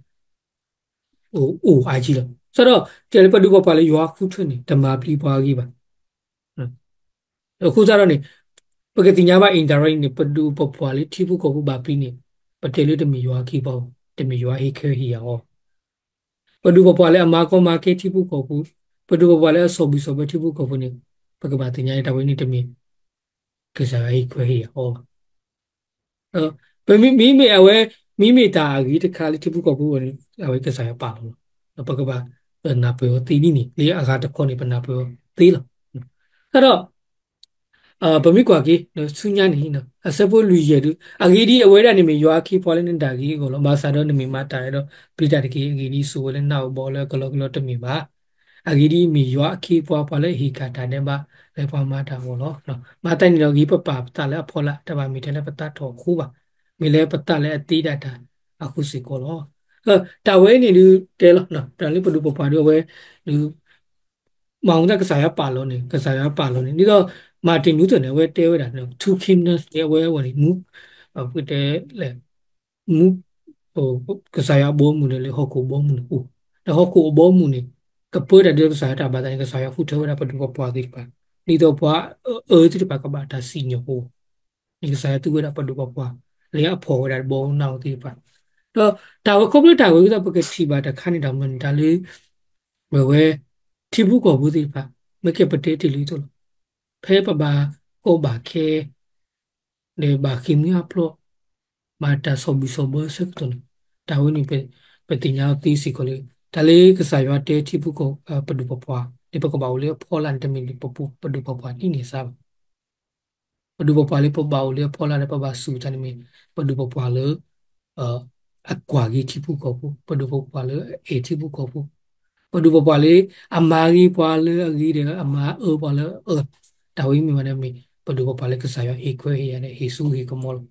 အိၣ်အိၣ်အါကံလီၤ. စးထီၣ် တဲလၢပဒုးပပှၢ်လၢယွၤဃုထၢန့ၣ် တမၤပျံၤပှၤအဂ့ၤဘၣ်. အဃိသတးဒီးန့ၣ် ပကသ့ၣ်ညါဘၣ် indirectly န့ၣ် ပဒုးပပှၢ်လၢထံဖိကီၢ်ဖိဘၣ်ပျံၤန့ၣ် ပတဲလၢတမ့ၢ်ယွၤအခ့အပှၤ, တမ့ၢ်ယွၤဟ့ၣ်ခွဲးဟ့ၣ်ယာ်အီၤ ပဒုးပပှၢ်လၢအမၤကီမၤခဲထံဖိကီၢ်ဖိ, ပဒုးပပှၢ်လၢအဆီၣ်ဘံၣ်ဆီၣ်ဘၢထံဖိကီၢ်ဖိန့ၣ် ပကဘၣ်သ့ၣ်ညါန့ၣ် တၢ်ဝဲန့ၣ်တမ့ၢ် ကစၢ်ယွၤဟ့ၣ်ခွဲးဟ့ၣ်ယာ်အီၤဘၣ်. ပမ့မ့ၢ်အဝဲ မ့မ့ၢ်တၢ်အဂ့ၤတခါလၢထံဖိကီၢ်ဖိအဂီၢ်န့ၣ် အဝဲကစၢ်ယွၤပာ်လီၤလီၤ. ပကဘၣ်နၢ်ပၢၢ်အီၤသ့ဒ်န့ၣ် လၢအဂၤတခီန့ၣ် ပနၢ်ပၢၢ်အီၤသ့လီၤ. သတးဒီး ပမ့ၢ်ကွၢ်က့ၤ ဆူညါန့ၣ် အဆၢဖိလွံၢ်ယဲၢ်ဒု အဂ့ၢ်ဒ်အံၤ အဝဲဒၣ်န့ၣ်မ့ၢ်ယွၤအခ့အပှၤလၢနဒၣ်ဂ့ၤအဂီၢ်လီၤ. ဘၣ်ဆၣ်ဒီးနမ့ၢ်မၤတၢ်အဲၣ်ဒိးပျံၤတၢ်တက့ၢ်. အဂ့ၢ်ဒ်အံၤ စိာ်ဝဲလၢနၢ်အိၣ်ဘီလၢအကလီကလီတမ့ၢ်ဘၣ်. အဂ့ၢ်ဒ်အံၤ မ့ၢ်ယွၤအခ့အပှၤ ပှၤလၢအဟ့ၣ်ကၣ်တၢ်ဒဲးဘးလၢပှၤမၤတၢ်အဂီၢ်လီၤ. မၤသးန့ၣ်ဒီး ဂ့ၤပပာ်ပသးလၢအဖီလာ် တဘၣ်မ့ၢ်ထဲလၢပသးထီၣ်အဃိဘၣ်. မ့ၢ်လၢပသးလၢအသ့ဒၣ်တၢ်အဃိစ့ၢ်ကီးလီၤ. တၢ်ဝဲန့ၣ်ဒုးတဲလီၤ တၢ်လၢပဒုးပပှၢ်ဒုးအဝဲဒုး မၤဝဲဒၣ်ကစၢ်ယွၤပာ်လီၤန့ၣ် ကစၢ်ယွၤပာ်လီၤန့ၣ် ဒ်သိး Martin Luther န့ၣ် အဝဲတဲဝဲဒၣ် two kingdoms န့ၣ် အဝဲအဝဲန့ၣ် မူ ပကတဲလဲၣ် မူ ကစၢ်ယွၤအဘီအမုၢ်န့ၣ်လၢဟီၣ်ခိၣ်အဘီအမုၢ်န့ၣ်အိၣ်, ဒီးဟီၣ်ခိၣ်အဘီအမုၢ်န့ၣ် ကပၢတၢ်ဒ်သိးကစၢ်ယွၤတၢ်ဘၣ်သးန့ၣ် ကစၢ်ယွၤဃုထၢဝဲဒၣ်ပဒုးပပှၢ်သ့ၣ်တဖၣ် ဒ်သိးပှၤအအၢသ့ၣ်တဖၣ်ကဘၣ်တၢ်စံၣ်ညီၣ်အီၤ န့ၣ်ကစၢ်ယွၤသူဝဲဒၣ်ပဒုးပပှၢ် လၢအဖီၣ်ဝဲဒၣ်ဘီနၢ်အီၤသ့ၣ်တဖၣ်, ဒီးတၢ်ဝဲခီဖျိတၢ်ဝဲဒ်သိးပကထံၣ်ဘၣ်တခါန့ၣ် တၢ်မနုၤန့ၣ် တၢ်လၢ ဝဲဝဲ ထံဖိကီၢ်ဖိသ့ၣ်တဖၣ် မ့ၢ်ကဲပတဲတ့ၢ်လံသိးလီၤ. ဖဲပဘၣ်ကီဘၣ်ခဲ ဒီးဘၣ်ဃ့ၢ်မှံဟးဖျိး ဘၣ်တၢ်ဆီၣ်ဘံၣ်ဆီၣ်ဘၢအဆၢကတီၢ်န့ၣ် တၢ်ဝဲန့ၣ် ပသ့ၣ်ညါအီၤသ့စ့ၢ်ကီးလၢ တၢ်လၢကစၢ်ယွၤတဲထံဖိကီၢ် ပဒုးပပှၢ် လၢပကဘၣ်အိၣ်လၢအဖီလာ်န့ၣ် တမ့ၢ်လၢပဒုးပပှၢ်ဒ်န့ၣ်စါဘၣ်. ပဒုးပပှၢ်လၢပဘၣ်အိၣ်လၢအဖီလာ်လၢပဘၣ်စူၢ်တၢ်န့ၣ်မ့ၢ် ပဒုးပပှၢ်လၢ အကွၢ်က့ၤထံဖိကီၢ်ဖိ, ပဒုးပပှၢ်လၢအအဲၣ်ထံဖိကီၢ်ဖိ, ပဒုးပပှၢ်လၢအမၤဂ့ၤပှၤလၢအဂ့ၤဒီး အမၤအၢပှၤလၢအအၢ, တၢ်ဝဲမ့ၢ်ဝဲန့ၣ်မ့ၢ် ပဒုးပပှၢ်လၢကစၢ်ယွၤဟ့ၣ်ခွဲးဟ့ၣ်ယာ်န့ၣ် ဟ့ၣ်ဆူဟ့ၣ်ကမီၤလီၤ.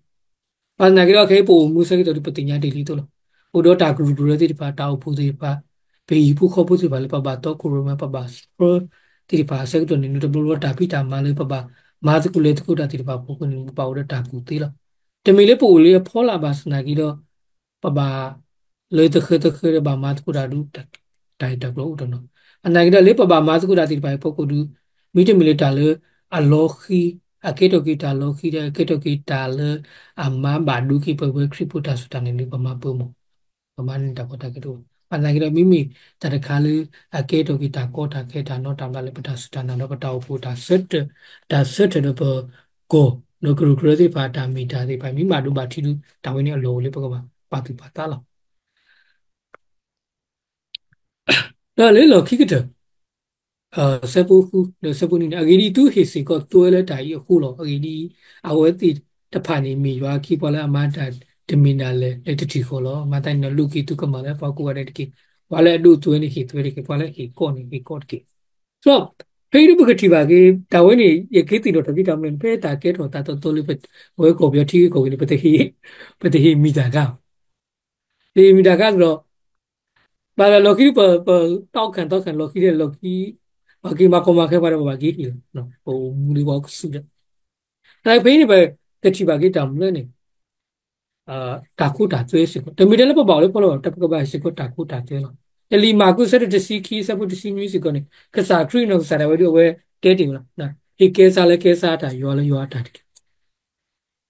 ဘၣ်သနာ်က့ဒီး ခဲအံၤပအိၣ်မူဆၢကတီၢ်ဒီး ပသ့ၣ်ညါတ့ၢ်လံသိးလီၤ. အိၣ်ဒီးတၢ်ကရူၢ်ကရၢသ့ၣ်တဖၣ် တၢ်အိၣ်ဖှိၣ်သ့ၣ်တဖၣ် ပဟံၣ်ဖိဃီဖိသ့ၣ်တဖၣ်လၢပဘၣ်တီခိၣ်ရိၣ်မဲ ပဘၣ်ဆှၢသ့ၣ်တဖၣ်အဆၢကတီၢ်န့ၣ် တဘျီဘျီတၢ်ဖံးတၢ်မၤလၢပဘၣ်မၤသကိးလဲၤသကိးတၢ်သ့ၣ်တဖၣ်အဖီခိၣ်န့ၣ် ပဘၣ်အိၣ်ဒီးတၢ်ကူၣ်သ့လီၤ. တမ့ၢ်လၢပအိၣ်လၢအဖီလာ်ဘၣ်ဆၣ်သနာ်က့ဒီး ပဘၣ်လၢသဃၢသဃၢဒီးဘၣ်မၤသကိးတၢ်ဒုး တၢ်ဂ့ၢ်တၢ်ကျိၤအိၣ်တနီၤ, သနာ်က့ဒီးလၢပဘၣ်မၤသကိးတၢ်သ့ၣ်တဖၣ်အံၤအဖီခိၣ်ဒုး မ့တမ့ၢ်လၢတၢ်လၢအလီၤဃံၤ အကဲထီၣ်က့ၤတၢ်လီၤဃံၤဒီး အကဲထီၣ်က့ၤတၢ်လၢအမၤဘၣ်ဒိက့ၤပဝဲခရံာ်ဖိတၢ်စူၢ်တၢ်နာ်န့ၣ် ပမၤပၢၤမီၢ် ပမၤန့ၢ်တၢ်ကီတၢ်ခဲတအိၣ်ဘၣ်. သနာ်က့ဒီး မ့မ့ၢ်တၢ်တခါလၢအကဲထီၣ်က့ၤတၢ်ကီတၢ်ခဲ တၢ်နီၢ်တၢ်ဘၣ်လၢပတၢ်စူၢ်တၢ်နာ်ဒီးပတၢ်အိၣ်ဖှိၣ် တၢ်ဆၢထၢၣ် တၢ်ဆၢထၢၣ်ဒီးပကီၢ် ဒီးကရူၢ်ကရၢသ့ၣ်တဖၣ် တၢ်မ့ၢ်တၢ်သ့ၣ်တဖၣ် မ့ၢ်ဘၣ်ဒိဘၣ်ထံးဒုး တၢ်ဝဲန့ၣ်အလီၢ်အိၣ်လၢပကဘၣ်ပာ်သူၣ်ပာ်သးလီၤ. ဒီးလၢလီၢ်ခံကတၢၢ် ဆၢဖိဃု ဒီးဆၢဖိနွံန့ၣ် အဂ့ၢ်ဒ်အံၤ သုဟ့ၣ်စ့ၢ်ကီးသွဲလၢတၢ်အံၤအဃိလီၤ. အဂ့ၢ်ဒ်အံၤ အဝဲသ့ၣ်တဖၣ်န့ၣ် မ့ၢ်ယွၤအခ့အပှၤလၢအမၤတၢ်တမ့ၢ်ဒၣ်လဲာ်လၢတထံၣ်ဃီလီၤ. မၤသးန့ၣ်ဒီး လိးက့ၤသုကမၣ်လၢပှၤကိးဂၤဒဲးတက့ၢ်. ပှၤလၢအဒိးသွဲန့ၣ်ဟ့ၣ်သွဲတက့ၢ်. ပှၤလၢအဟ့ၣ်ကီၢ်န့ၣ်ဟ့ၣ်ကီၢ်တက့ၢ်. ဒီး ဖဲအံၤဒ်ပကထံၣ်ဘၣ်က့ၤ တၢ်ဝဲန့ၣ် ယကသ့ၣ်နီၣ်ထီၣ်က့ၤတၢ်မနုၤန့ၣ် ဖဲတၢ်ကဲထီၣ်သးသီသီလၢပဝဲကီၢ်ပယီၤထံဂ့ၢ်ကီၢ်ဂ့ၢ်န့ၣ် ပတဟ့ၣ် ပတဟ့ၣ်မံၤတၢ်ကါ တဟ့ၣ်မံၤတၢ်ကါဒီး ဘၣ်လၢလီၢ်ခံ ပ ပ တီခၣ်တီခၣ်လီၢ်ခံဒီးလီၢ်ခံ ပှၤက့ၤမၤကီမၤခဲပှၤဒီး ပဘၣ်က့ၤဟ့ၣ်လီၤ. ပအိၣ်မူလၢပှၤကစူၢ်ဒီး တၢ်ဖဲအံၤန့ၣ် ပကထံၣ်ဘၣ်က့ၤတၢ်မနုၤလဲၣ်န့ၣ် တၢ်ခိတၢ်သွဲစ့ၢ်ကီး တမ့ၢ်ထဲလၢပဘၣ်အိၣ်လၢဖီလာ်ဘၣ် တၢ်ပကဘၣ်ဟ့ၣ်စ့ၢ်ကီးတၢ်ခိတၢ်သွဲလီၤ. လံာ်မၢ်ကူးဆၢဒိၣ်တဆံခံ ဆၢဖိတဆံနွံစ့ၢ်ကီးန့ၣ် ကစၢ်ခရံာ်နီၢ်ကစၢ်ဒၣ်ဝဲဒၣ်အဝဲတဲတ့ၢ်ဝဲလီၤ. ဟ့ၣ်ကဲစၢ်လၢကဲစၢ်တၢ် ယွၤလၢယွၤတၢ်တက့ၢ်.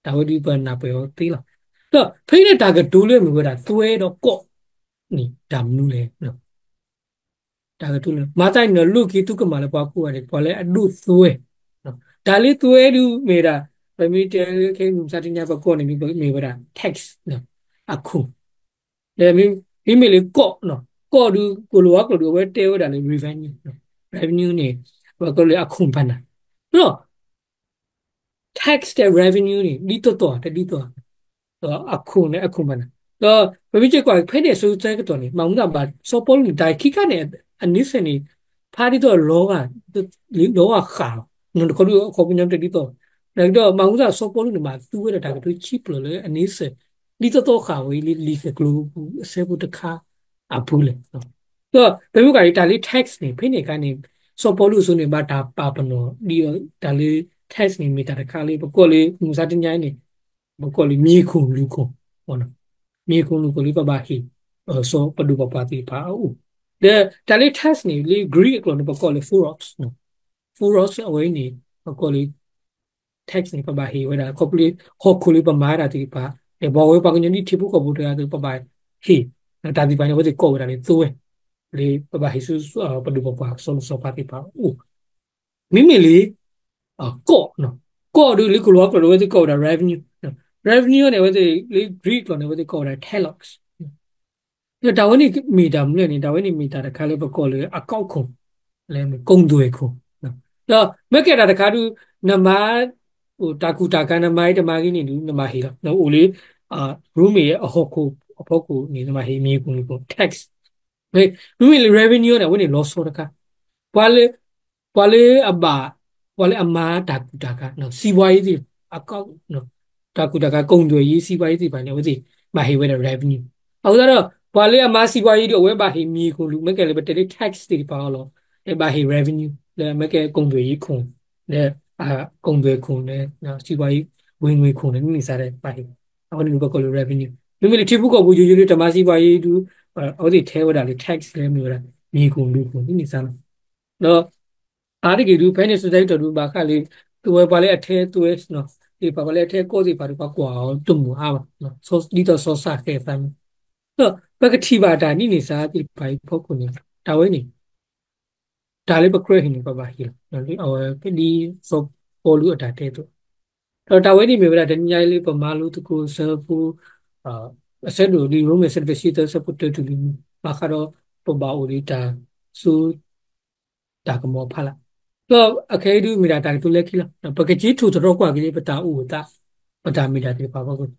တၢ်ဝဲဒၣ်ပနၢ်ပၢၢ်အီၤသ့လီၤ. ဒီးဖဲအံၤန့ၣ် တၢ်ကတိၤလၢအမ့ၢ်ဝဲဒၣ်သွဲဒီးကီၢ်န့ၣ် တၢ်မနုၤလဲၣ်. တၢ်ကတိၤလၢ မၤသးန့ၣ်ဒီး လိးက့ၤသုကမၣ်လၢပှၤကိးဂၤဒဲး ပှၤလၢအဒိးသွဲ တၢ်လၢသွဲဒုးမ့ၢ်ဒၣ် ပမ့ၢ်တဲလၢခဲအံၤမုၢ်မဆါတနံၤညါ ပကီၢ်န့ၣ် မ့ၢ်ဝဲဒၣ် tax အခိၣ် ဒီးမ့မ့ၢ်လၢကီၢ် ကီၢ်ဒုး ကိၣ်လိာ်ဝါကျိာ်ဒုး အဝဲတဲဝဲဒၣ်လၢ revenue, revenue န့ၣ် ပှၤကိးလၢအခိၣ်ဘၣ်နၢ် ဒီး tax ဒီး revenue န့ၣ် ဒ်သိးသိး တဒ်သိး အခိၣ်န့ၣ် အခိၣ်ဘၣ်နၢ် ဒီးပမ့ၢ်က့ၤကွၢ်ဖဲန့ၣ်အဆၢကတီၢ်န့ၣ် မၤမူသးဘၣ် စီၤပီလူးန့ၣ် တၢ်ခံခါန့ၣ် အန့ဆၢၣ်န့ၣ် ဖးဒ်သိးလီၤဂာ်, လီၤဂာ်ဃာ်လီၤ. နတခီဒုးအခီပညီတဒ်သိး, ဒီးမၤမူသးစီၤပီလူးန့ၣ် မၤသူဝဲဒၣ်တၢ်ကတိၤခံဖျၢၣ်လၢအန့ဆၢၣ် ဒ်သိးသိးဃာ်ဝဲလၢလံာ်သကိးအဆၢဖိတခါအပူၤလဲၣ်. ဒီးပမ့ၢ်ကွၢ်အံၤ တၢ်လၢ tax န့ၣ် ဖဲန့ၣ်အခါန့ၣ် စီၤပီလူးအစိၤန့ၣ် ဘၣ်တၢ်ပာ်ပနီၣ်ဒ်အံၤ, တၢ်လၢ tax န့ၣ် မ့ၢ်တၢ်တခါလၢပကိးလၢ မုၢ်မဆါတနံၤအံၤန့ၣ် ပကိးလၢမံၤခိၣ်လူၤခိၣ်, မံၤခိၣ်လူၤခိၣ်လၢပဘၣ်ဟ့ၣ် စီၤပဒိၣ်ပပှၢ်သ့ၣ်တဖၣ်အအိၣ်, ဒီးတၢ်လၢ tax န့ၣ် လၢ Greek အကျိာ်န့ၣ် ပကိးလၢ foros, foros အဝဲအံၤန့ၣ် ပကိးလၢ tax န့ၣ် ပဘၣ်ဟ့ၣ်ဝဲဒၣ် ခီဖျိဟီၣ်ခိၣ်လၢပမၤတၢ်သ့ၣ်တဖၣ်, ဒီးပှၤဝဲပှၤကညီဒ်ထံဖိကီၢ်ဖိတဂၤအသိး ပဘၣ်ဟ့ၣ်, တၢ်သ့ၣ်တဖၣ်န့ၣ် အဝဲသ့ၣ်ကိးဝဲဒၣ်လၢသိဝဲ, လၢပဘၣ်ဟ့ၣ်ဆူ ပဒိၣ်ပပှၢ်စီၤလိၤစီၤပၤသ့ၣ်တဖၣ်အအိၣ်, မ့မ့ၢ်လၢ ကီၢ်, ကီၢ်ဒုးလၢကလံၤကျိာ်ဒီး အဝဲသ့ၣ်ကိးဝဲဒၣ် revenue, revenue န့ၣ် အဝဲသ့ၣ်လၢ Greek ကျိာ်န့ၣ် အဝဲသ့ၣ်ကိးဝဲဒၣ် talox, ဒီးတၢ်ဝဲန့ၣ်မ့ၢ်တၢ်မနုၤလဲၣ်န့ၣ် တၢ်ဝဲန့ၣ်မ့ၢ်တၢ်တခါလၢပကိးလၢ အကောက်ခွန်, လၢ ကုန်သွယ်ခွန်, ဒီးမ့ၢ်ကဲတၢ်တခါဒုး နမၤ တၢ်ကူၣ်တၢ်ကၤ နမၤအံၤတမၤဂ့ၤန့ၣ်ဒုး နဘၣ်ဟ့ၣ်လီၤ, နအိၣ်လၢ ရိမ့ၤအဟီၣ်ခိၣ်အဖီခိၣ်န့ၣ် နဘၣ်ဟ့ၣ်မံၤခိၣ်လူၤခိၣ် tax, မ့မ့ၢ်လၢ revenue န့ၣ် အဝဲန့ၣ်လီၤဆီတခါ, ပှၤလၢ ပှၤလၢအဘၣ်, ပှၤလၢအမၤတၢ်ကူၣ်တၢ်ကၤ စီးပွားရေးသ့ၣ်, အကောက်, တၢ်ကူၣ်တၢ်ကၤ ကုန်သွယ်ရေး စီးပွားရေးသ့ၣ်တဖၣ်န့ၣ် အဝဲသ့ၣ်ဘၣ်ဟ့ၣ်ဝဲဒၣ် revenue, အဃိသတးဒီး ပှၤလၢအမၤစီးပွားရေးဒီး အဝဲဘၣ်ဟ့ၣ်မံၤခိၣ်လူၤ မ့ၢ်ကဲလၢပတဲလၢ tax သ့ၣ်တဖၣ်အီၤလီၤ, လၢဘၣ်ဟ့ၣ် revenue လၢအမ့ၢ်ကဲ ကုန်သွယ်ရေးခွန်, လၢ ကုန်သွယ်ခွန်န့ၣ် စီးပွားရေး ဝင်ငွေခွန်န့ၣ် န့ၣ်စးဒၣ်ဘၣ်ဟ့ၣ်, အဝဲန့ၣ်ဒုးပကိးလၢ revenue, မ့မ့ၢ်လၢထံဖိကီၢ်ဖိယိယိလၢတမၤစီးပွားရေးဒုး အဝဲသ့ၣ်ထဲဝဲဒၣ်လၢ tax လၢမ့ၢ်ဝဲဒၣ် မံၤခိၣ်လူၤခိၣ် န့ၣ်စးလီၤ, ဒီး အါတက့ၢ်ဒုး ဖဲန့ၣ် စံးတၢ်ကတိၤဒုး ဘၣ်ဃးလၢ သုဝဲပှၤလၢအထဲသွဲ သ့ၣ်တဖၣ် ပှၤလၢအထဲကီၢ်သ့ၣ်တဖၣ်ဒီး ပှၤကွၢ်အီၤတမုာ်အါဘၣ်, ဒ်သိးစီၤစၢ်ဃဲၤသးမ့ၢ်, ဒီးပကထံၣ်ဘၣ်တၢ်ဒ်န့ၣ်စးသ့ၣ်တဖၣ်အံၤဖီခိၣ်န့ၣ် တၢ်ဝဲန့ၣ် တၢ်လၢပကြၢးဟ့ၣ်န့ၣ် ပဘၣ်ဟ့ၣ်လီၤ, အဝဲဒ်စီၤပီလူးအတၢ်တဲအသိး, ဒီးတၢ်ဝဲန့ၣ်မ့ၢ်ဝဲဒၣ်တနံၤညါလၢပမၤလိသကိးဆၢဖိ အဆၢဒိၣ်လံ ရိမ့ၤ အဆၢဒိၣ်တဆံသၢ အဆၢဖိတၢတုၤလံ, ဘၣ်ဃးဒီးပဘၣ်အိၣ်ဒီးတၢ်စိတၢ်ကမီၤအဖီလာ်, ဒီးအခဲအံၤဒုးမ့ၢ်ဒၣ်တၢ်ကတိၤလၢခံလီၤ. ပကက့ၤထိၣ်သတြီၤကွၢ်က့ၤလၢပတၢ်အိၣ်အသး, ပတၢ်မ့ၢ်တၢ်သ့ၣ်တဖၣ်အဖီခိၣ်,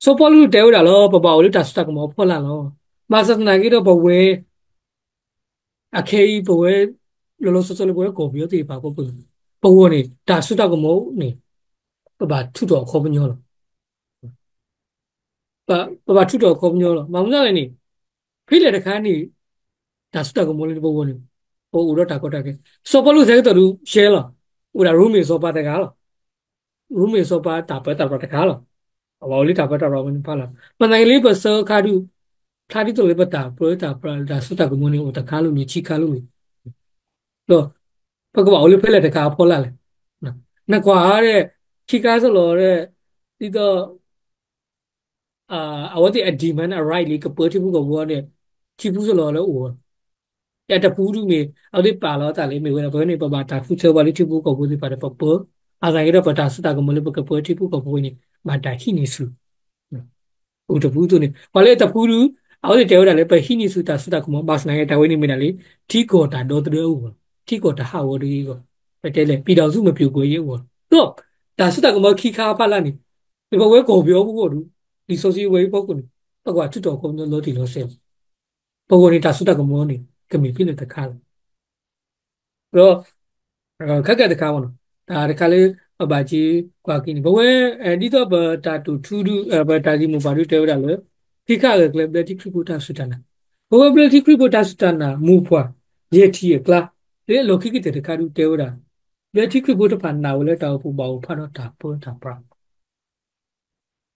စီၤပီလူးတဲဝဲဒၣ်လီၤ, ပဘၣ်အိၣ်လၢတၢ်စိတၢ်ကမီၤအဖီလာ်လီၤ. ဘၣ်ဆၣ်သနာ်က့ဒီးပဝဲ အခဲအံၤပဝဲ လီၤလီၤဆီဆီလၢပဝဲကီၢ်ပယီၤသ့ၣ်တဖၣ်အဖီခိၣ်န့ၣ် ပဂီၢ်န့ၣ် တၢ်စိတၢ်ကမီၤန့ၣ် ပဘၣ်ထုးထီၣ်အခီပညီလီၤ. ပဘၣ်ထုးထီၣ်အခီပညီလီၤ. မ့ၢ်မနုၤလဲၣ်န့ၣ် ဖဲလဲၣ်တခါန့ၣ် တၢ်စိတၢ်ကမီၤလၢပဂီၢ်န့ၣ် ပအိၣ်ဒီးတၢ်ကီတၢ်ခဲ, စီၤပီလူးဆၢကတီၢ်ဒုး ရှဲလီၤ, အိၣ်ဒၣ်ရိမ့ၤစီၤပၤတဂၤလီၤ. ရိမ့ၤစီၤပၤတၢ်ပၢတၢ်ပြးတခါလီၤ. အဝဲအိၣ်လၢတၢ်ပၢတၢ်ပြးဝဲန့ၣ်ဖီလာ်, မ့ၢ်သနာ်က့လၢပဆၢခါဒုး ဖျါဒ်သိးလၢပတၢ်ပၢတၢ်ပြး တၢ်စိတၢ်ကမီၤန့ၣ် အိၣ်တခါလိၤလိၤ ဆံခါလိၤလိၤ, ဒီးပကဘၣ်အိၣ်လၢဖဲလဲၣ်တခါအဖီလာ်လဲၣ်. နကွၢ်အါဒီး ခံခါစ့ၢ်လီၤဒီး ဒ်သိး အဝဲသ့ၣ်အ demand အ right လၢကပၢထံဖိကီၢ်ဖိန့ၣ် ခံဖုစ့ၢ်လီၤလၢအိၣ်, အတပူၤဒုးမ့ၢ် အဝဲသ့ၣ်ပာ်လီၤအသးလၢမ့ၢ်ဝဲဒၣ် ပဝဲန့ၣ် ပဘၣ်တၢ်ဃုထၢပှၤလၢထံဖိကီၢ်ဖိသ့ၣ်တဖၣ်ဒီးပပၢ, အသနာ်က့ဒီးပတၢ်စိတၢ်ကမီၤလၢပကပၢထံဖိကီၢ်ဖိဝဲန့ၣ် ဘၣ်တၢ်ဟံးန့ၢ်ဆူၣ် အိၣ်တပူၤအသိးန့ၣ် ပှၤလၢအတပူၤဒုး အဝဲသ့ၣ်တဲဝဲဒၣ်လၢ ပဟံးန့ၢ်ဆူၣ်တၢ်စိတၢ်ကမီၤ ဘၣ်ဆၣ်သနာ်က့ တၢ်ဝဲန့ၣ်မ့ၢ်ဒၣ်လၢ ထံကီၢ်တၢ်ဒီသဒၢအဂီၢ်, ထံကီၢ်တၢ်ဟးဂီၤတဂ့ၤအဂီၢ်, ပတဲလဲၣ် ပြည်ထောင်စုမပြိုကွဲရေးအဂီၢ်, ဒီးတၢ်စိတၢ်ကမီၤခံခါဖးလၢ်န့ၣ် လၢပဝဲကီၢ်ပယီၤပဂီၢ်ဒုး လံာ်စီဆှံဝဲအံၤဖီခိၣ်န့ၣ် ပကဘၣ်ထုးထီၣ်အခီပညီလီၤတံၢ်လီၤဆဲးလီၤ. ပဂီၢ်န့ၣ် တၢ်စိတၢ်ကမီၤန့ၣ် ကမ့ၢ်ဖဲလဲၣ်တခါလဲၣ်. ဒီး ခဲကနံၣ်တခါ တၢ်တခါလၢ ပဘၣ်က့ၤကွၢ်က့ၤန့ၣ် ပဝဲ ဒ်သိးပတၢ်တိာ်ထူဒု ပတၢ်ဂ့ၢ်မိၢ်ပှၢ်ဒုတဲဝဲဒၣ်လၢ ဖံးခၣ်အဂဲၤကျဲ ဘျၢထံခရံာ်ဖိတၢ်စူၢ်တၢ်နာ်, ပဝဲဘျၢထံခရံာ်ဖိတၢ်စူၢ်တၢ်နာ် မိၢ်ပှၢ် ယဲၢ်ထံၣ်အကျါ လၢအလီၢ်ခံကတၢၢ်တခါဒုတဲဝဲဒၣ် ဘျၢထံခရံာ်ဖိတဖၣ်နာ်ဝဲလၢတၢ်အိၣ်ဖှိၣ်ဘၣ်အိၣ်ဖးဒီးတၢ်ပၢတၢ်ပြး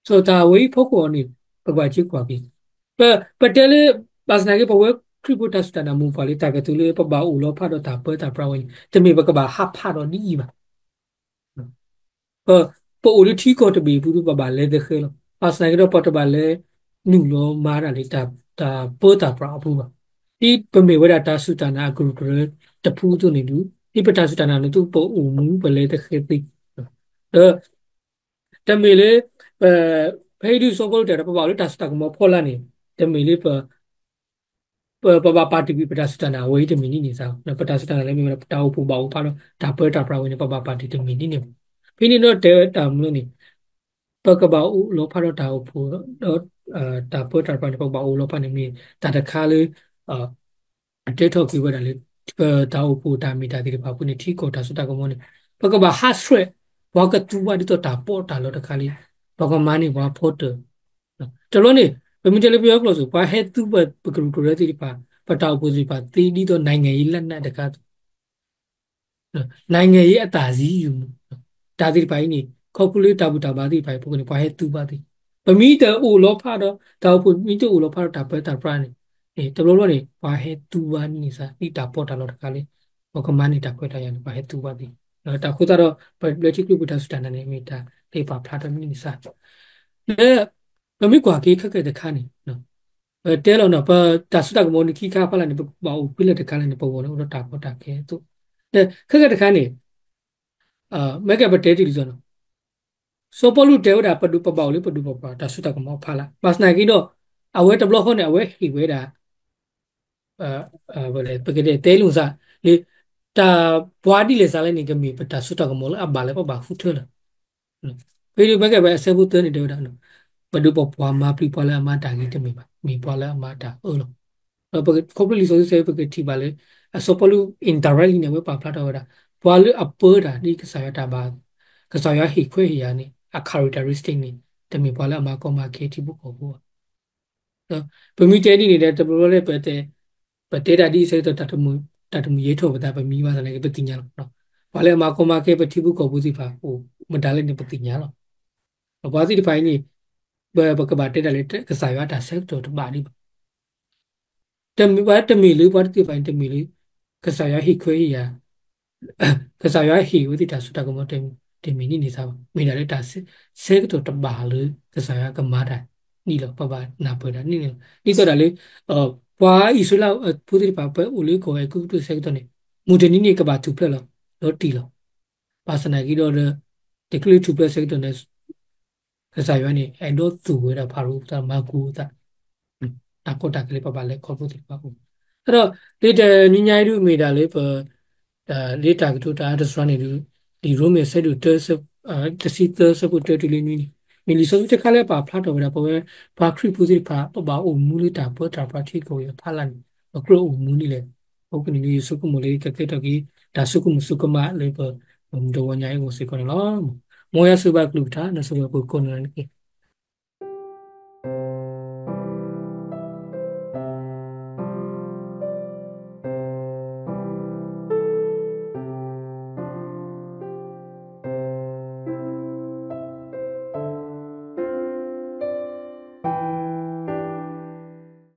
စီၤတၢ်ဝဲအံၤဖီခိၣ်အီၤန့ၣ် ပကဘၣ်က့ၤကွၢ်က့ၤ, ပ ပတဲလၢ ဘၣ်ဆၣ်သနာ်က့ ပဝဲခရံာ်ဖိတၢ်စူၢ်တၢ်နာ်မိၢ်ပှၢ်လၢတၢ်ကတိၤလၢပဘၣ်အိၣ်လီၤဖးဒီးတၢ်ပၢတၢ်ပြးဝဲန့ၣ် တမ့ၢ်ပကဘၣ်ဟးဖးဒီးဒ်အံၤဘၣ်. ပ ပအိၣ်လၢထံကီၢ်တဘ့ၣ်အပူၤဒီး ပဘၣ်လဲၤသဃဲၤလီၤ. ဘၣ်ဆၣ်သနာ်က့ဒီး ပတဘၣ်လဲၤနုာ်လီၤမၤတၢ်လၢတၢ်ပၢတၢ်ပြးအပူၤဘၣ်. ဒ်ပမ့ၢ်ဝဲဒၣ်တၢ်စူၢ်တၢ်နာ်အကရူၢ်ကရၢတဖုအသိးန့ၣ်ဒုး ဒ်ပတၢ်စူၢ်တၢ်နာ်န့ၣ်သိး ပအိၣ်မူပလဲၤသဃဲၤသ့ ဒီး တမ့ၢ်လၢ ဖဲအံၤဒုးစီၤပီလူးတဲဒီး ပဘၣ်အိၣ်လၢတၢ်စိတၢ်ကမီၤဖီလာ်န့ၣ် တမ့ၢ်လၢ ပ ပဘၣ်ပာ်တ့ၢ်ကွံာ်ပတၢ်စူၢ်တၢ်နာ် အဝဲအံၤတမ့ၢ်ဒ်န့ၣ်စ့ၢ်, ပတၢ်စူၢ်တၢ်နာ်လၢမ့ၢ်ဝဲဒၣ် ပတၢ်အိၣ်ဖှိၣ်ဘၣ်အိၣ်ဖးဒီးတၢ်ပၢတၢ်ပြးဝဲန့ၣ် ပဘၣ်ပာ်တ့ၢ်တမ့ၢ်ဒ်န့ၣ်ဘၣ်. ဖဲန့ၣ်ဒီးတဲဝဲတၢ်မနုၤန့ၣ် ပကဘၣ်အိၣ်လီၤဖးဒီးတၢ်အိၣ်ဖှိၣ်ဒီး တၢ်ပၢတၢ်ပြးန့ၣ် ပကဘၣ်အိၣ်လီၤဖးန့ၣ်မ့ၢ်တၢ်တခါလၢ အတဲထီၣ်က့ၤဝဲဒၣ်လၢ ပတၢ်အိၣ်ဖှိၣ်တၢ်မ့ၢ်တၢ်သ့ၣ်တဖၣ်အပူၤန့ၣ် ထံကီၢ်တၢ်စိတၢ်ကမီၤန့ၣ် ပကဘၣ်ဟးဆှဲး ပှၤကသူဘၣ်ဒ်သိးတၢ်ပီးတၢ်လီတခါလံ, ပကမၤန့ၢ်ပှၤဖီတၢၣ် တဘျီန့ၣ် ပမ့ၢ်တဲလၢပယီၤကျိာ်စ့ၢ် ပှၤဟဲသူဘၣ်ပကရူၢ်ကရၢသ့ၣ်တဖၣ် ပတၢ်အိၣ်ဖှိၣ်သ့ၣ်တဖၣ်သ့ဒ်သိး နိုင်ငံရေးလက်နက်တခါ နိုင်ငံရေးအတၢ်စံယူၢ်မူ တၢ်သ့ၣ်တဖၣ်အံၤန့ၣ် ခီဖျိလၢတၢ်ဘူၣ်တၢ်ဘါသ့ၣ်တဖၣ်အံၤ ပကန့ၣ် ပှၤဟဲသူဘၣ်သ့ၣ် ပမ့ၢ်တအိၣ်လီၤဖးဒီး တၢ်အိၣ်ဖှိၣ်မ့ၢ်တအိၣ်လီၤဖးဒီးတၢ်ပၢတၢ်ပြးန့ၣ် တဘျီဘျီန့ၣ် ပှၤဟဲသူဘၣ်န့ၣ်စ့ၢ် ဒ်တၢ်ပီးတၢ်လီတခါလၢ ပကမၤန့ၢ်တၢ်ခွဲးတၢ်ယာ်န့ၣ် ပှၤဟဲသူဘၣ်သ့ၣ် တၢ်ဃိသတးဒီး ပဘျၢထံခရံာ်ပူၤတၢ်စူၢ်တၢ်နာ်န့ၣ် မ့ၢ်တၢ်လၢပာ်ဖျါထီၣ်န့ၣ်စ့ၢ် လၢ ပမ့ၢ်ကွၢ်က့ၤခဲကဲတခါန့ၣ် ပတဲလီၤနီၤ ပတၢ်စိတၢ်ကမီၤန့ၣ်ခံခါဖးလၢ်န့ၣ် ပကဘၣ်အိၣ်ဖဲလဲၣ်တခါလဲၣ်န့ၣ် ပဂီၢ်န့ၣ်အိၣ်ဒီးတၢ်ကီတၢ်ခဲအသိး ဒီးခဲကဲတခါန့ၣ် မ့ၢ်ကဲပတဲတ့ၢ်လံသိးနီၤ စီၤပီလူးတဲဝဲဒၣ် ပဒုးပဘၣ်အိၣ်လၢပဒုးပပှၢ် တၢ်စိတၢ်ကမီၤအဖးလၢ် ဘၣ်ဆၣ်သနာ်က့ဒီး အဝဲတဘျီဃီန့ၣ် အဝဲဟ့ၣ်ဝဲဒၣ် ပကတဲတဲလိာ်သး လၢ တၢ်ပှၤဒ်လဲၣ်သးလဲၣ်န့ၣ် ကမ့ၢ်ပတၢ်စိတၢ်ကမီၤလၢအဘၣ်လၢပဘၣ်ဃုထၢလီၤ ဖဲဒၣ်မ့ၢ်ကဲပအဆၢဖိသၢန့ၣ်တဲဝဲဒၣ် ပဒုးပပှၢ်မၤပျံၤပှၤလၢအမၤတၢ်ဂ့ၤတမ့ၢ်ဘၣ် မ့ၢ်ပှၤလၢအမၤတၢ်အၢလီၤ. ဒီးပခီဖျိလံာ်စီဆှံ ပကထံၣ်ဘၣ်လၢ အစီၤပီလူး indirectly န့ၣ် အဝဲပာ်ဖျါထီၣ်ဝဲဒၣ် ပှၤလၢအပၢတၢ်ဒ်ကစၢ်ယွၤတၢ်ဘၣ် ကစၢ်ယွၤဟ့ၣ်ခွဲးဟ့ၣ်ယာ်န့ၣ် အ characteristic န့ၣ် တမ့ၢ်ပှၤလၢအမၤကီမၤခဲထံဖိကီၢ်ဖိဘၣ် ပမ့ၢ်တဲဒ်န့ၣ်ဒီး တဘျီဘျီလၢပတဲ ပတဲတၢ်ဒ်အံၤဆၢကတီၢ် တၢ်တမုာ်ယဲၢ်ထီၣ်ပသး ပမံဘၣ်သနာ်က့ ပသ့ၣ်ညါလီၤ. ပှၤလၢအမၤကီမၤခဲ ပထံဖိကီၢ်ဖိသ့ၣ်တဖၣ်အိၣ်မတၤလဲၣ်န့ၣ် ပသ့ၣ်ညါလီၤ. ပှၤသ့ၣ်တဖၣ်အံၤန့ၣ် ပကဘၣ်တဲတၢ်လၢကစၢ်ယွၤအတၢ်ဆၢကတီၢ်တဘၣ်ဒံးဘၣ် တမ့ၢ်ဘၣ် တမ့ၢ်လၢပှၤတသ့ၣ်တဖၣ်အံၤ တမ့ၢ်လၢ ကစၢ်ယွၤဟ့ၣ်ခွဲးဟ့ၣ်ယာ် ကစၢ်ယွၤဟ့ၣ်ဝဲသ့ၣ်တၢ်စိတၢ်ကမီၤ တမ့ၢ်န့ၣ်န့ၣ်သးဘၣ်. မ့ၢ်ဒၣ်လၢတၢ်ဆၢကတီၢ်တဘၣ်လၢ ကစၢ်ယွၤကမၤတၢ်န့ၣ်လီၤ. ပဘၣ်နၢ်ပၢၢ်တၢ်န့ၣ်န့ၣ်လီၤ. ဒ်သိးဒၣ်လၢ ပှၤအံၣ်စရ့လးဖိသ့ၣ်တဖၣ် ပှၤအိၣ်လၢကီၢ်အဲၤကူပတူးဆၢကတီၢ်န့ၣ် မုၢ်တနံၤန့ၣ်ကဘၣ်ထူၣ်ဖျဲးလီၤ ဒီးတ့ၢ်လီၤ. ဘၣ်ဆၣ်သနာ်က့ဒီး တချုးထူၣ်ဖျဲးဆၢကတီၢ်န့ၣ် ကစၢ်ယွၤန့ၣ် အဲၣ်ဒိးသူၣ်ဝဲဒၣ်ဖၤရိၤအသး မၤကူအသး တၢ်ကီတၢ်ခဲလၢပဘၣ်လဲၤခီဖျိသ့ၣ်တဖၣ်အိၣ် ဒီးလၢတနံၤညါအံၤဒုးမ့ၢ်ဒၣ်လၢပ လၢတၢ်ကတိၤတၢ်အါတစှၤန့ၣ်ဒုး လံာ်ရိမ့ၤအဆၢဒိၣ်တၢ တဆံသၢ အဆၢဖိတၢတုၤလၢနွံန့ၣ် မ့ၢ်လံာ်စီဆှံတခါလၢအပာ်ဖျါထီၣ်ဝဲဒၣ် ပဝဲ ပှၤခရံာ်ဖိသ့ၣ်တဖၣ် ပဘၣ်အိၣ်မူလၢတၢ်ပၢတၢ်ပြးထံကီၢ်အံၤအဖီလာ်န့ၣ် ပကြၢးအိၣ်မူဒ်လဲၣ်. အဃိန့ၣ်ဒုး ယဆိကမိၣ်လၢကကဲထီၣ်က့ၤ တၢ်ဆိကမိၣ်ဆိကမးလၢပ မုၢ်တဂီၤညါအံၤအဂီၢ်စ့ၢ်ကီးန့ၣ်လီၤ. မ်ယွၤဆိၣ်ဂ့ၤဘၣ်ကလုၢ်ကထါ နဆိၣ်ဂ့ၤပှၤကိးဂၤဒဲးန့ၣ်တက့ၢ်.